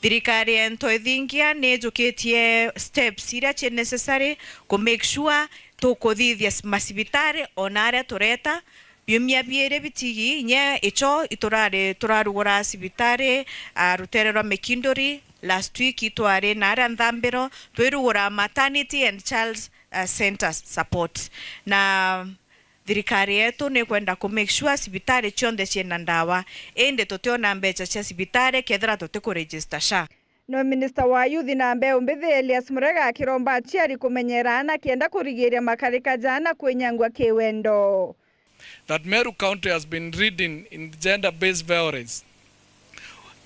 Thirikari ya nto ithingia ni ijukitie steps iria ci necessary ku make sure tukuthithia s-, macibitari ona aria tureta. Biumia biiri bitigi, inya icho iturari turarugura cibitari, ah, rutere rwa Mikinduri. Last week itwari na aria Nthambiro, twirugura maternity and child, ah, center support. Na thirikari yetu ni kwenda ku make sure cibitari cionthe ciina ndawa, indi tutiona mbeca cia cibitari kethira tutikuregister SHA. No minista wa youth na mbeu mbithi Elias Murega akiromba aciari kumenyera ana kenda kurigiria makarika ja ana kwinyangua kiwendo. That Meru County has been ridden in gender-based violence.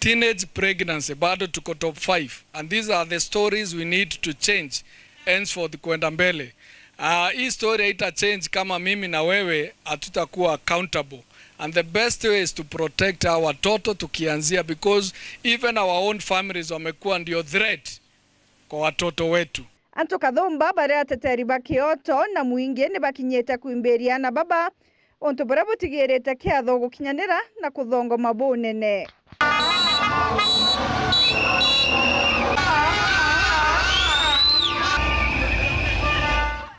Teenage pregnancy, bado tuko top five, and these are the stories we need to change henceforth kwenda mbele. Ah, hii story haita change kama mimi na wewe hatutakuwa accountable. And the best way is to protect our watoto tukianzia, because even our own families wamekuwa ndio threat kwa watoto wetu. Antu kathumba bari ateteri ba kioto na mwingi ni bakinyite kwimbiria ana baba untu buria butigirite kiatho gukinyanira na kuthongoma bunene.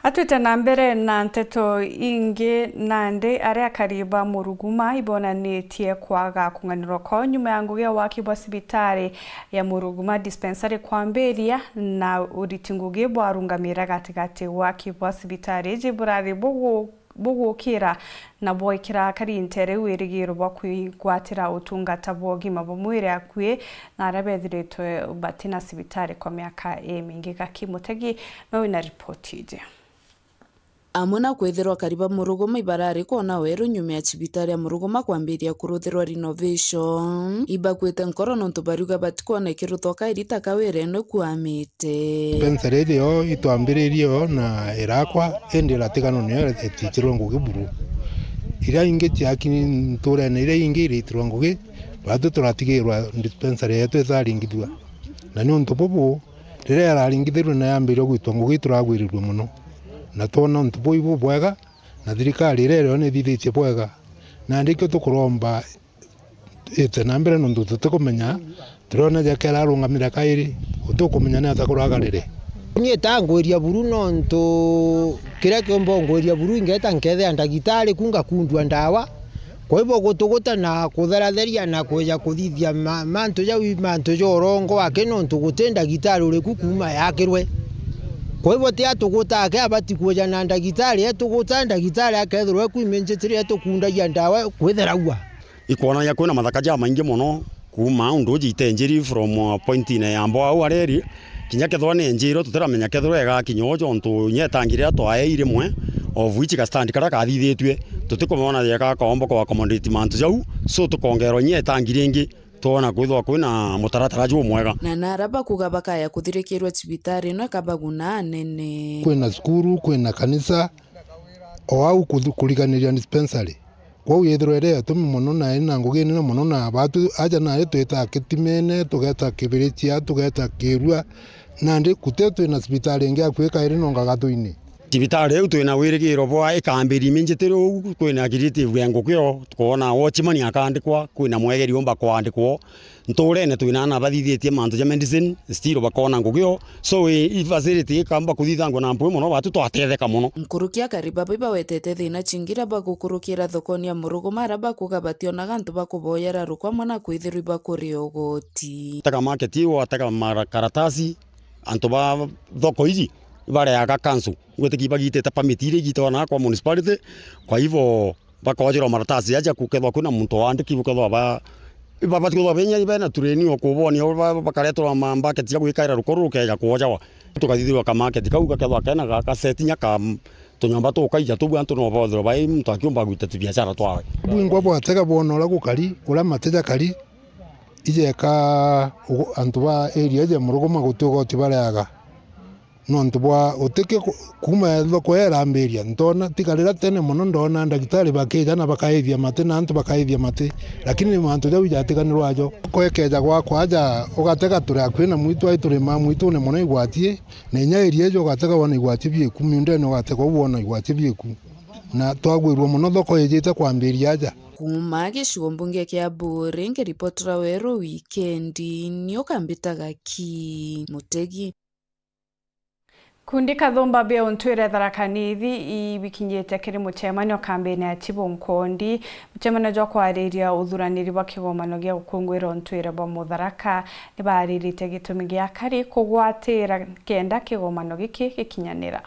Atwite na mbere na nteto ingi, nandi aria akari ba Muruguma ibonanitie kwaga kung'anirwa kwao nyuma ya ngugi ya waki bwa cibitari ya Muruguma dispensary kwambiria na uriti ngugi bwarungamira gatigati waki bwa cibitari iji burari bugu-, bugukira na bwekira akari ntere wirigiro bwa kwigwatira utungata bwa ugima bwa mwiri akui na aria bethiritwe batina cibitari kwa miaka imingi. Gaki Mutegi no wina ripoti iji. Amwe na kwithirwa akari ba Muruguma ibarari kwona weru nyuma ya cibitari ya Muruguma kwambiria kuruthirwa renovation, ibakwite nkoro nontu bariuga batikwona ikirutwa kairi ta kawirene kwamite. Dispensary iji yo itwambiririe yo na irakwa, indi iratigano niyo itiitirwe ngugi buru. Iria ingi ciaki nturene iria ingi iriitirwa ngugi, batu turatigirwa dispensary yetu itaringithua. Na niuntu bubu, riria yararingithirue na yambiriria gwitwa ngugi, turagwirirue mono. Na twona untu buu ibubwega, na thirikari iria irio ni ithithitie bwega. Na ndikio tukuromba ite na mbere, nontu tutikumenya, turiona jaka irarungamira kairi, utikumenya ni ata kuragarire. Nie ta ngwiria buru, nontu kiria kiumba ungwiria buru, ingeta nkethea ndagitari ku ngakundua ndawa. Kwa hivyo gutuguta na kutheratheria na kwija kuthithia ma-, mantu jau i mantu ja urongo wake, nontu guti ndagitari uriku kuuma yakirwe. Kwa hivyo ti atuguta ake abati kwija na ndagitari, etuguta ndagitari akethirwa ekwiminjitiria etukundagia ndawa kwitheragua. Ikwonania kwina mathaka jamaingi mono kuuma undu uji itenjiri from, uh, pointine ya mboa au areri, kinya kethirwa ni enjiro tutiramenya kethirwa igakinya uju, untu inya itangi riria twaei rimwe, of which ga stand karia kathithitue, tutikumona jeka kaomba ku accommodate mantu jau, so tukongerwa inya itangi ringi, twona kwithirwa kwina mutaratara jumwega. Na nara bakuga bakaya kuthirikirwa cibitari ino ikabaguna anene. Kwina cukuru, kwina kanisa, o au kuthu-, kuriganiria dispensary. Kwou yethirwa iri itumi mono na ina ngugi nene mono, na batu aja nayo twita Kitimene, tugeta Kibirichia, tugeta Kirua, nandi guti twina cibitari ingi akui kairi nonga Gathuini. Cibitari iu twina wirigiro bwa ikambiria iminjitiri uu, kwina creative ya ngugi o, tukoona watchman akandikwa, kwina mwegeri umba kwandikwa, nturene twina ana bathithitie mantu ja medicine, still bakoona ngugi o. So, i, i facility ikamba kuthithangwa na mpwi mono, batu twatetheka mono. Nkuruki akari baba ibawetete thina chingira bagukurukira thokoni ya Muruguma, ara bakuga bationaga antu bakuboyera rukwa amwe na kwithirwa ibakuria ugoti. Tega market iu, watega makaratasi, antu ba thoko iji ibareaga council. Ngwitikia ibagitite permit iria igitagwa na kwa municipality. Kwa hivyo, bakojirwa maratasi aja, kukethwa kwina muntu waandiki, bukethwa ba, iba-, bati kwithwa benya bena treni o kubonia, ba-, bakaretwa ma bucket ja gwikaira rukoro rukeja kwojawa. Tukathithirwa ka market kau gakethwa kena ga, ka set nya ka, m-, tunyomba tukaija tubu antu no bothirwa bai muntu akiumba gwita tubiashara twawe. Bwingwa bwatega bwona uria gukari, uria mate jakari, ijeka ugu-, antu ba area ije Muruguma guti ugoti bareaga. Nontu bwa utiki ku-, kuuma thoko iria irambiria, ntona tiga riria tene mono ndona ndagitari bakija na bakaithia mati na antu bakaithia mati, lakini ni mantu jau ijatiganirwa ajo. Thoko ikeja gwakwa aja ugatega turi akui na mwitu, ai turimaa mwitune mono igwatie, na inya iria ijo ugatega wona igwatie bieku, miundene ugatega uu wona igwatie bieku, na twagwirua mono thoko ijite kwambiria aja. Kuuma gicigo mbunge kia Buuri, nkiripotera Weru Wikendi, ni ukambitaga ki Mutegi. Kundi kathumba bia untwire Tharaka Nithi ibikinyite kiri mucemanio kambini ya Chibu Nkondi, mucemanio jwa kwariria uthuraniri bwa kigomano gia gukungwira untwire bwa Mutharaka. Nibaririte gitumi gia akari kugwatira kenda kigomano giki gikinyanira.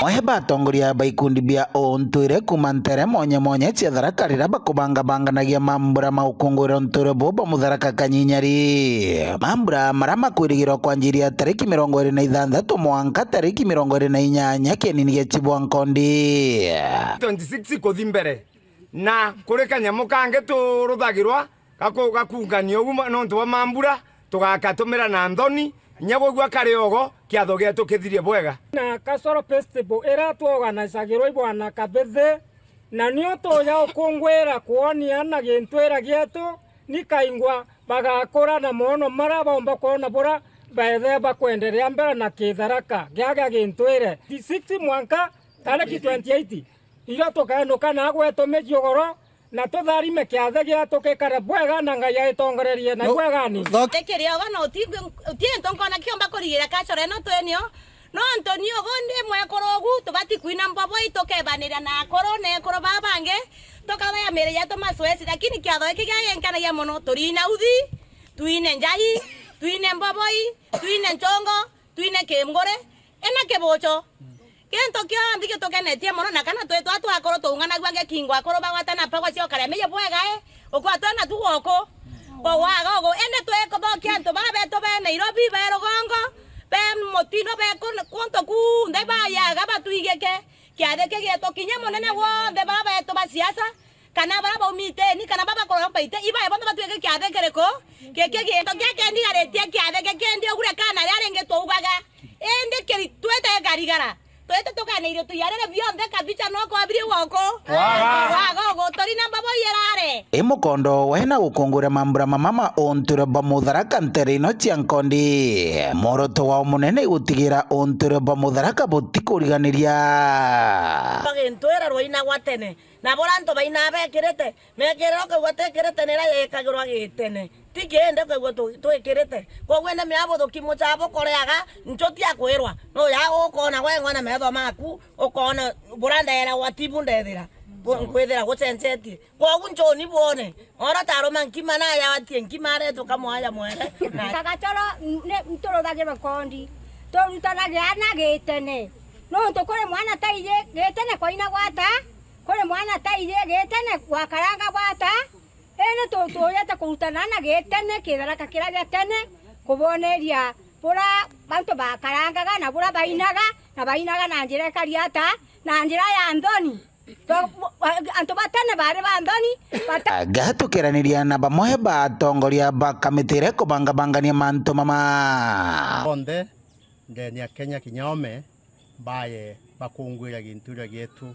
Mwe batongoria ba ikundi bia untwire kuuma ntere mwanya mwanya cia Tharaka riria bakubangabanganagia mambura ma gukungwira untwire buu bwa Mutharaka Kanyinyari. Mambura maria makwirigirwa kwanjiria tariki mirongo iri na ithanthatu mwanka tariki mirongo iri na inyanya kienini gia Chibu Nkondi. Twenty-six kuthi mbere. Na kuri kanyamu kangi turuthagirwa gaku-, gakunganio ugu ma-, nontu bwa mambura, tugakatumira na nthoni, inya gwigua kari ogo, kiatho gietu kithirie bwega. Na Kasoro Festival iria twoganacagirwa i Bwana Kabithi, na nio tuja ukungwira kwonia na gintwira gietu, ni kaingwa bagakura na moono maria baumba kwona buria baetheba kwenderea mbere na kitharaka gia, gia gintwire. Six mwanka tariki twenty-eight. Irio tukenuka na gwetu miji ugoro, na tutharime kiathi gietu gikare bwega na Ngai aitongorerie na bwegani. Thok- Tikiriogo na uti-, uti into nkona kiomba kurigira culture ino twinio. No antu ni ugu ndi mwekuru ugu, tubati kwina mboboi, tukebanira na akuru na ekuru baa bangi, tukabaya miri yetu masoesi, lakini kiatho giki giagenkanagia mono, turina uthi, twine njai, twine mboboi, twine nchongo, twine kimguri, ina kibucho. Gintu kionthe gitukenetie mono, na kana twitwa twakorwo tuunganagua ngekingo akuru bagwatana mpagwa cia ukaremeye bwega, i, ukwatwa na tu gwoku. Kwa waga ugu, indi twikuthokia antu baa betu be Nairobi, be rugongo, be mutino, be kun-, kuntu kunthe bayaga batwigike. Kiathi kigietu kinya munene wonthe baa betu ba siasa, kana baria baumite ni, kana baba kuromba ite, ibae bonthe batwike kiathi kiriku? Giki gintu giakendigaritie kiathi gikindi ugure kana ria ringi twaugaga. Indi kiri-, twite karigara, twite tukaneirio tuiarire bionthe kabicha no kwabiri woko. Waga. Waga ugu, turi na mbabo irare. I mukondo wena gukunguria mambura mamama unture ba Mutharaka ntere ino cia Nkondi. Mworoto wao munene igutigira unture ba Mutharaka butikuriganiria. Bagintwira rwaina gwa tene. Na buria antu bainaa bekirite, mekirire ukaigua tikirite niria yekagirwa gitene. Ti kindi ukaigua tu-, twikirite. Koguo indi mia buthuki mucaa bukoreaga, nchuti akwirwa. No ya ukona gwe ng'ona metho maku, ukona buria ndeeragwa tibu ndethira. Bu-, nkwithira gucenjetie. Koguo nchuni bwone. Oro taruma nkima na yawatie nkima aretuka mwaya mwere. Na Kagacoro, n-, ni, nturuthagirwe kondi. Turutanagia ana gitene. Nontu kuri mwana ta iji gitene kwaina gwata, kuri mwana ta iji gitene gwakaranga gwata, indi tu-, tuujite kurutana na gitene, kitharaka kiria gia tene, kuboneria buria bantu bakarangaga na buria bainaga, na bainaga na njira ikari ata, na njira ya nthoni. To-, antu ba tene bari ba nthoni, bata- Gatukiraniria na bamwe ba atongoria ba kamiti iria ikubangabangania mantu mama. Bonthe ndene ya Kenya kinya ome, baye bakunguira gintuire gietu.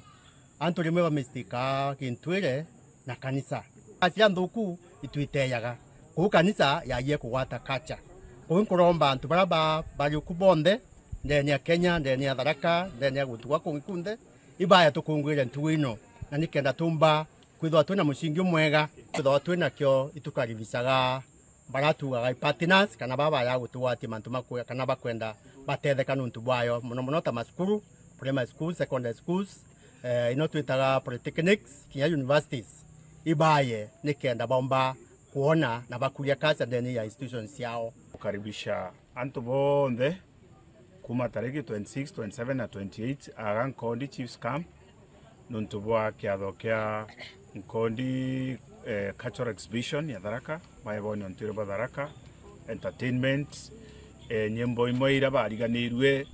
Antu rimwe bamistikaga gintuire na kanisa. Acia nthuku itwiteyaga. Kuu kanisa yagie kugwata culture. Kuu nkuromba antu baria ba-, bari ku bonthe, ndene ya Kenya, ndene ya Tharaka, ndene ya guntu gwa kungi kunthe, ibaya tukunguire ntugu ino, na nikenda tumba kwithwa twina mucingi umwega, kwithwa twinakio itukaribicaga baratugaga i partners, kana baba ya gutugwatia mantu makwe, kana bakwenda batetheka nuntu bwayo, mono mono ta masukuru, primary schools, secondary schools, eh, ino twitaga polytechnics, kinya universities, ibaye nikenda baumba kwona na bakuria culture ndene ya institutions ciao. Kukaribisha antu bonthe kuma tariki twenty-six, twenty-seven na twenty-eight aga Nkondi Chiefs Camp, nontu bwa kiatho kia Nkondi, eh, Cultural Exhibition ya Tharaka, bae bone untuire bwa Tharaka, entertainment, eh, nyimbo imwe iria bariganirue,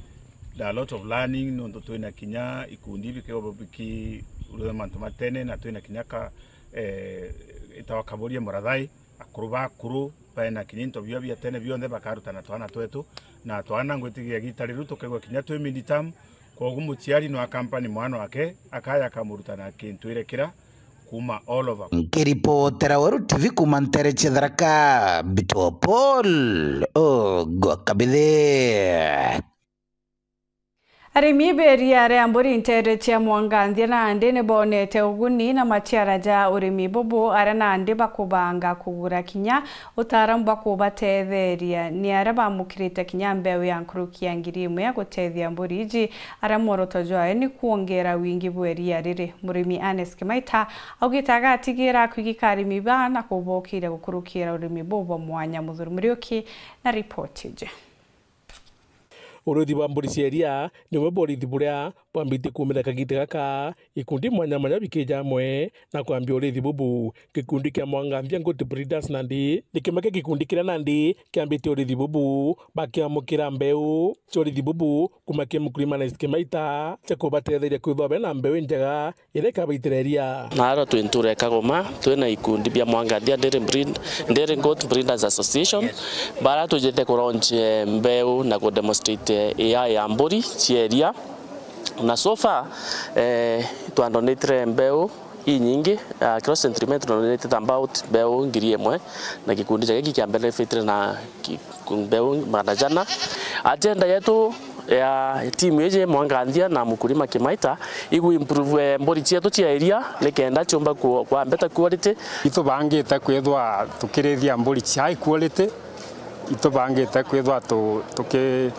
there are a lot of learning, nontu twina kinya ikundi bikigwa biki-, mantu ma tene, na twina kinya ka, eh, itawa Kaburia Murathai, akuru ba akuru, baina kinya into bio bia tene bionthe bakarutana twana twetu, na twana ngwitikia gita riu tukaigua kinya twi mid term, kwogu muciari no accompany mwana wake, akaya akamurutana kintu irekira kuma all over. Nkiripotera Weru T V kuma ntere cia Tharaka, Mbitwa Paul Ogwa Kabithe. Arimi ba iria ria mburi ntere cia Mwanganthia nandi ni bonete uguni na maciara ja urimi bubu, aria nandi bakubanga kugura kinya utaaramu bwa kubatetheria. Ni aria bamukirite kinya mbeu ya nkuruki ya ngiri imwe ya gutethia mburi iji, aria mworoto jwayo ni kwongera wingi bwa iria riri. Murimi Ernest Kimaita augite agatigira kwigika arimi baa na kubokiria gukurukira urimi buu bwa mwanya. Muthuri Muriuki na ripoti iji. Urithi bwa mburi cia iria ni bumwe bwa urithi buria bwambitie kuumira kagita gaka, ikundi mwanya mwanya bikija amwe na kwambia urithi bubu. Gikundi kia Mwanganthia Goat Breeders nandi ni kimwe kia gikundi kiria nandi kiambitie urithi bubu, bakiamukira mbeu cia urithi bubu kuma ki mukurima Ernest Kimaita cia kubatetheria kwithwa bena mbeu injega iria ikabaitira iria. Naarua twi ntura ya Kagoma, twina ikundi bia Mwanganthia Dairy Breed, Dairy Goat Breeders Association, bara twijite ku launch, eh, mbeu na ku demonstrate, eh, A I ya mburi cia iria. Na so far, eh, twa donatire mbeu inyingi, ah, kiro Central Imenti twa donatite about mbeu ngiri imwe, na gikundi ja giki kia benefitire na ki-, mbeu magana jana. Agenda yetu Ya timu iji Mwanganthia na Mukurima Kimaita igu improve, eh, mburi cietu cia iria nikenda ciumba ku-, kwa better quality. Itubangite kwithwa tukirithia mburi cia high quality, itubangite kwithwa tu-, tuki-,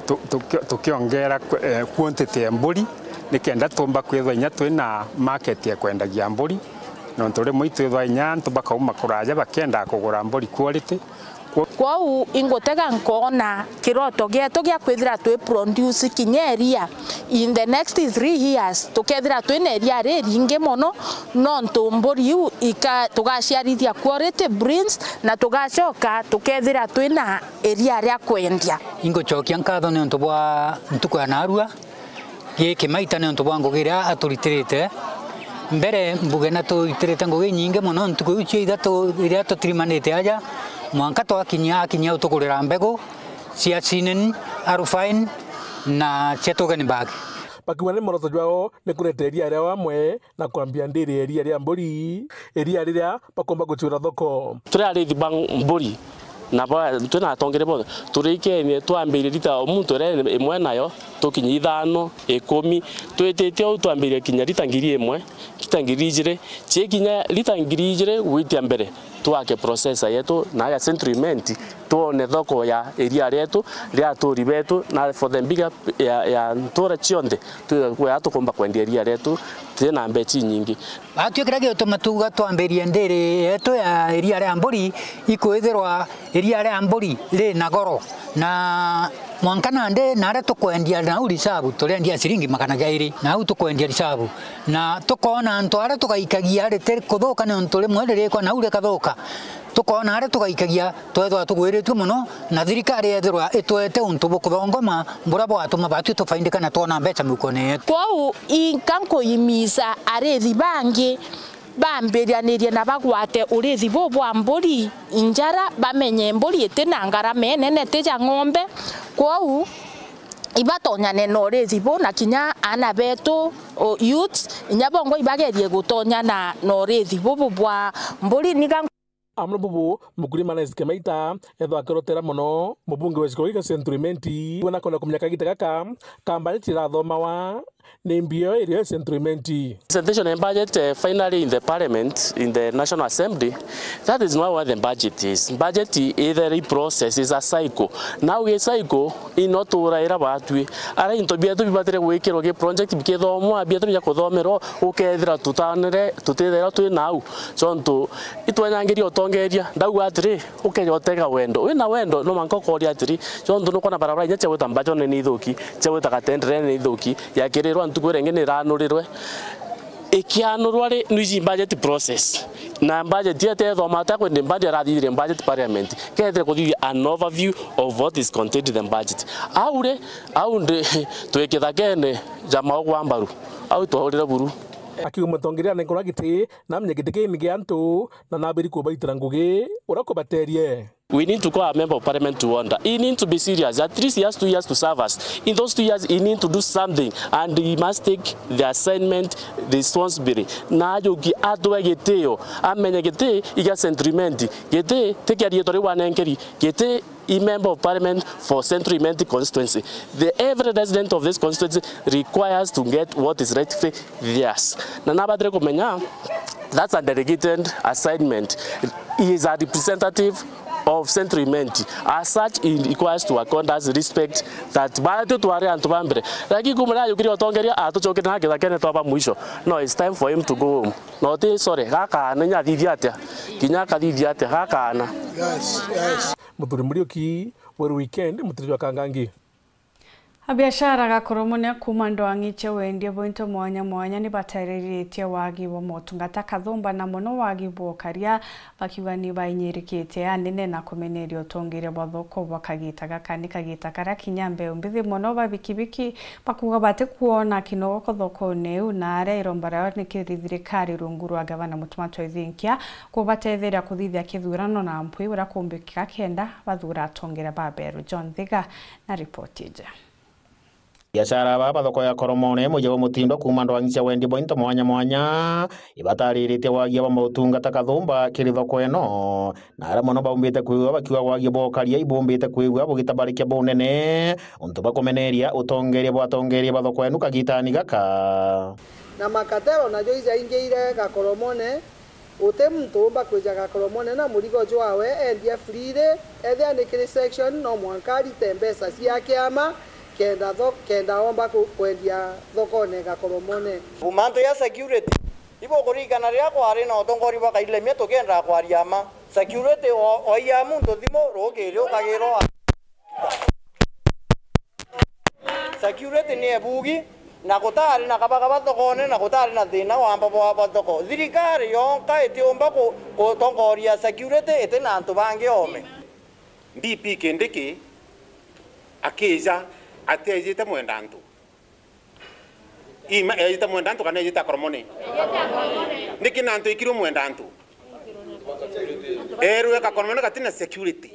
tu-, tuki-, tukiongera qu-, eh, quantity ya mburi, nikenda tumba kwithwa inya twina market ya kwendagia mburi, nontu rimwe itwithwa inya antu bakauma kuraja bakenda kugura mburi quality. Kwou ingutega nkoona kiroto gietu gia kwithira twi produce kinya iria in the next three years, tukethira twina iria riringi mono, nontu mburi iu ika-, tugaciarithia quality breeds, na tugacoka tukethira twina iria ria kwendia. Ingucokia nkatho niuntu bwa ntuku ya naarua. Giki Maita niuntu bwa ngugi iria aturitirite. Mbere mbuge na turitirite ngugi inyingi mono ntuku iu cia ithatu iria tutirimanite aja, mwanka twakinyia, akinyia utugurira mbegu cia Sinen, Arufine na cia Toggenburg. Bakiuga ni mworoto jwao ni kureta iria riao amwe na kwambia ndiri ya iria ria mburi, iria riria bakomba gucwira thoko. Turi arithi ba mburi, na ba-, twina atongeria bonthe, turikenie twambirie rita o muntu iria imwe nayo, tukinye ithano, ikumi, twitite uu twambirie kinya rita ngiri imwe, rita ngiri ijiri, cikinya rita ngiri ijiri gwitia mbere, twake processor yetu na ya Century Mint, twone thoko ya iria rietu, ria aturi betu, na for the bigger ya, ya ntura cionthe, twi-, kwea tukumba kwendia iria rietu, twina mbeca inyingi. Batwi kiria gituma tuga twambirie ndiri yetu ya iria ria mburi, ikwithirwa iria ria mburi ri na goro, na mwanka nandi naria tukwendia nau risabu, turendia ciringi magana jairi, nau tukwendia risabu, na tukoona antu aria tugaikagia riti kuthuka, niuntu rimwe ririkwa nau rikathuka. Tukoona aria tugaikagia twethwa tugwiritue mono, na thirikari yethirwa itwete untu bukuthongoma buria bwatuma batwi tufaindika na twona mbeca mukone yetu. Kwou inka nkuimisa arithi bangi bambirianirie na bagwate urithi buu bwa mburi njara, bamenye mburi iti na ngarama inene ti ja ng'ombe. Kwou ibatonyane na urithi buu, na kinya aana betu, o, youths, inya bongwa ibagerie gutonyana na urithi bubu bwa mburi. Niga Amwe bubu, Mukurima Nice Kimaita, ethwa akirotera mono mubunge wa gicigo gia Century Mint, we nakwenda kumenya kagita gaka ka mbanjeti irathomawa ni mbio irio ya Century Mint. Presentation ya budget, eh, finally in the parliament, in the National Assembly, that is not what the budget is. Budget is a process, is a cycle. Now a cycle, ino turaira batwi. Ara into bietu bibatire gwikirwa gi project bikithomwa, bietu bia kuthomerwa, ukethira tutanire, tutithira twi nau. Ciontu itwenyangiria utongeria, ndauga atiri, ukeja utega wendo. Wina wendo, no mwanka ukoria atiri, ciontu nukwona barabara inya cia gwita Mbachone ni ithuki, cia gwita Katendere ni ithuki, yakirirwa ntuku iria ingi ni iranurirwe. Ikianurwa ri, nwiji budget process. Na budget ete ethoma ata kwendi mbadi arathithire budget parliament. Kethire kuthithia an overview of what is contained in the budget. Au ri, au ndi twi kithakene ja mauku a mbaru. Au twaurire buru. Akiuga mutongeria anenkerwa giti, na amenye giti kii ni gia antu, na nabiri kubaitira ngugi uria kubaterie. We need to call a member of parliament to order. He need to be serious. At least he has two years to serve us. In those two years, he need to do something, and he must take the assignment responsibly. Na ajuki atwe gitio, amenye giti igia Century Mint, giti ti kia riitwa riu anenkeri, giti i member of parliament for Century Mint constituency. The every resident of this constituency requires to get what is rightfully theirs. Na nabatire kumenya, that's a delegated assignment. He is a representative of Century Mint. As such, he requires to accorded us respect that batwi twari antu ba mbere. Lakini kumenya ajukirie utongeria, atucokire na githakene twaba mwisho. No, it's time for him to go home. No ti sorry, gakaana inya athithia atia? Kinya akathithia atia? Gakaana. Yes, yes. Muthuri Muriuki, Weru Weekend, Muthuri jwa Kangangi. Abiashara gakoromonia kuuma ndwang'i cia wendia bwa into mwanya mwanya ni batariritie wagi bwa motungata kathumba na mono wagi bwa ukaria, bakiuga ni bainyirikite anene na kumeneria utongeria bwa thoko bwa kagita gaka. Ni kagita karia kinya mbeu mbithi mono ba bikibiki bakuuga batikuona kinogoko thokone iu, na aria iromba riao ni kiri thirikari rungu rwa gavana Mutuma Toithinkia kubatetheria kuthithia kithurano na mpwi uria kumbikika kenda bathura atongeria ba beru. John Thiga na ripoti iji. Biashara aba ba thoko ya Koromone, Mwijawe Mutindwa kuuma ndwang'i cia wendia bwa into mwanya mwanya, ibatariritie wagia bwa mautungata kathumba kiri thoko ino, na aria mono baumbite kwigua bakiuga wagia bwa ukaria ibumbite kwigua bugitabarekia bunene, untu bwa kumeneria utongeria bwa atongeria ba thoko ino kagitani gaka. Na makatero najo ijaingiire Gakoromone, guti muntu uumba kwija Gakoromone na murigo jwawe endia freely, ethia ni kiri section no mwanka arite mbeca cia kiama kenda tho-, kenda oomba ku-, kwendia thokone Gakoromone. Mantu ya security, ibukuririkana riria kwari na utongoria bwa Kailemia tukiendaga kwaria mma, security o-, oia muntu thimu rukiri ukagirwa. Security ni ebugi, na gutari na kabakaba thokone, na gutari na thina wamba bwa, bwa thoko. Thirikari yonka itiumba ku-, gutongoria security iti na antu bangi oome. D P Kindiki akija atiejite mwenda antu. Ima, ejite mwenda antu kana ejite Akoromone? Niki na antu ikirwe mwenda antu? Erwe Gakoromone gatina security.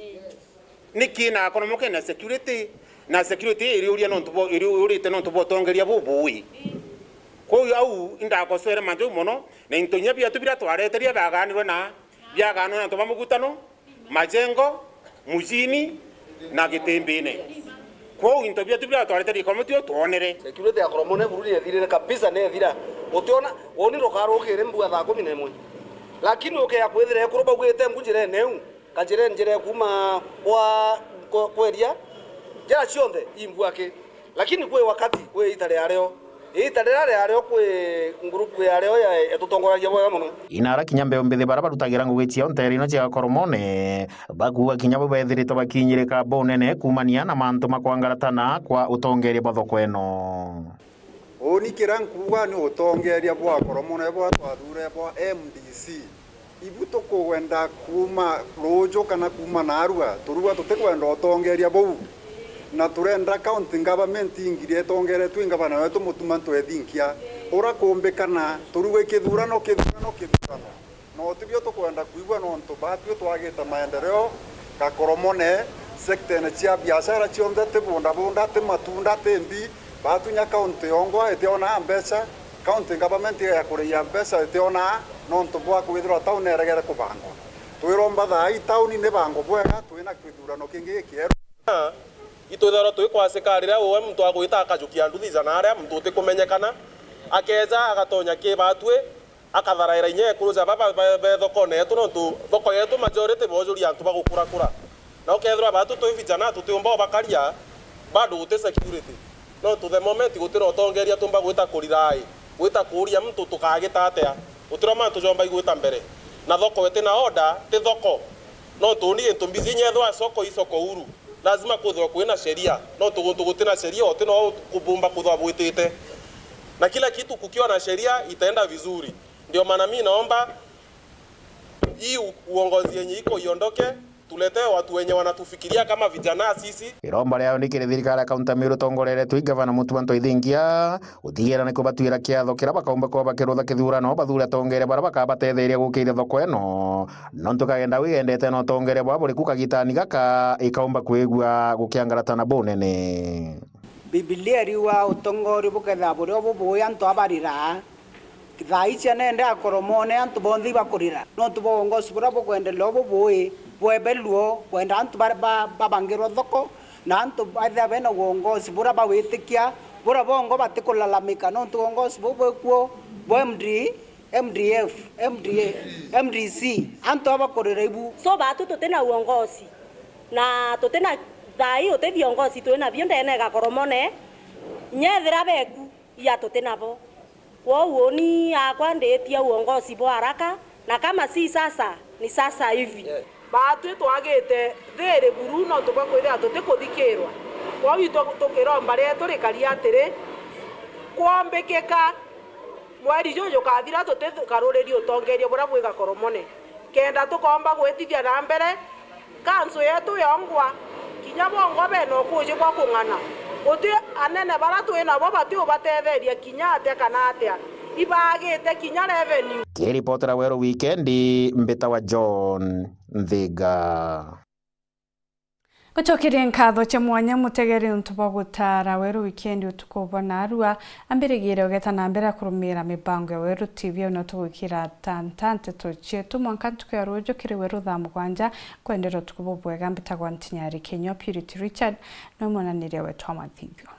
Niki na Gakoromone kena security? Na security iriuria nontu bo, iriurite nontu bwa utongeria bubui. Kwou au indagosere mantu jau mono, na into inya biatu biria twareteria biaganirwe na biaganwe na antu ba mugutano, majengo, mujini, na gitimbine. Kwou into biatu biria twareteria Koromone tio twonere. Security ya Koromone buru ni ethirire kabisa, ni ethira. Utiona, woni ndukarukire mbua thaa kumi na imwe. Lakini ukea kwithira ekuru baugite ngu njirene iu, kanjire njire kuuma kwa, kwa, kweria, njira cionthe imbua ki. Lakini kwi wakati, kwi ita riario. Ita riria riario kwi ngurupu yario ya, yatutongoragia bwega mono. Inara kinya mbeu mbithi bara barutagira ngugi ciao nteere ino cia Gakoromone, bakuuga kinya bo beethiritwe bakinyirika bunene kuumania na mantu ma kwangaratana kwa utongeria bwa thoko ino. Uuni kiria nkuuga ni utongeria bwa Akoromone bwa twathuure bwa M D C. Ibu tukwenda kuuma ruuju kana kuuma naarua, turua tutikwenda utongeria buu. Na turenda county government ingiria itongeretue i ngavana wetu Mutuma M'Ethingia. Uria kuumbikana, turua i kithurano, kithurano, kithurano. No tibio tukwenda kwigua nontu baatwi twagite maendeleo Gakoromone, sector-ine cia biashara cionthe, ti bundabunda, ti matunda, ti mbi, baatwi nya county yongwa itiona mbeca, county government ya kuriia mbeca itiona nontu bwa kwithirwa town eregere kubangwa. Twiromba thaa ii town ni bango bwega, twina kithurano kingi gikieru. Itwithagirwa twikwasika riria uwe muntu agwita akajukia nduthi jana aria muntu utikumenyekana, akeja agatonya ki baatwi, akatharaira inya ekuru ja baba be, be thokone yetu, nontu thoko yetu majority bojuria antu ba gukurakura. Na ukethirwa baatwi twi vijana tutiumba ubakaria, bado guti security. Nontu the moment guti na utongeria tumba gwita kurirai, gwita kuuria muntu tukagita atia, guti na mantu jomba igwita mbere. Na thoko iti na order, ti thoko. Nontu uni gintu mbizi inya ethirwa soko i soko huru, lazima kwithirwa kwina sheria. Nontu guntu guti na sheria, uti no kubumba kwithirwa bwitite. Na kila kitu kukiwa na sheria itaenda vizuri. Ndio maana mi naomba hii u-, uongozi yenye iko iondoke, tuletee watu wenye wanatufikiria kama vijana sisi. Iromba riao ni kiri thirikari ya kaunti ya Meru itongoreretwe i Gavana Mutuma M'Ethingia gutigira ni kubatuira kiatho kiria bakaumba kuba bakirutha kithurano, bathure atongeria baria bakabatetheria gukiria thoko ino, nontu kagenda wigendete na utongeria bwa buriku kagitani gaka ikaumba kwigua gukiangaratana bunene. Bibilia iriuga utongoria bukethira burio bubui antu abarira. Thaa ii ciana ende Akoromone, antu bonthe ibakurira. Nontu bwa uongozi buria bukwendelea bubui, bwebeluo, kwenda antu baria ba-, babangirwa thoko, na antu baithira bena uongozi buria bawitikia, buria bongo batikulalamika, nontu uongozi buu bwikuo bwa M D, M D F, M D A, M D C, antu aba bakurira ibu. So, baatwi tutina uongozi, na tutina thaa ii uti viongozi twinabio ndene Gakoromone, nyethira beku. Ia tuti nabo. Kwou uni akwa nditia uongozi bwa haraka, na kama si sasa, ni sasa hivi. Baatwi twagite thiri buru nontu bwa kwithira tutikuthikirwa. Kwou itu tukiromba rietu rikaria atiri, kwombikika mweri juju jukathira tutikaruririe utongeria buria bwi Gakoromone. Kenda tukomba gwitithia na mbere, kanso yetu yongwa, kinya bongwa bena ukuji bwa kung'ana. Guti anene bara twi nabo bati ubatetheria kinya atia kana atia, ibagite kinya revenue. Kiripotera Weru Wikendi, mbitawa John Nthiga. Mucokerie nkatho cia mwanya mutegeri untu bwa gutara Weru Wikendi utuku bwa narua. Ambirigire ugeta na mbere kurumira mibango ya Weru T V, au no tugwikira tanta nteto cietu mwanka ntuku ya ruju kiri Weru thaa mugwanja. Kwendera utuku bubwega, mbitagwa Ntinyari Kinyua. Purity Richard no mwananiria wetu wa mathithio.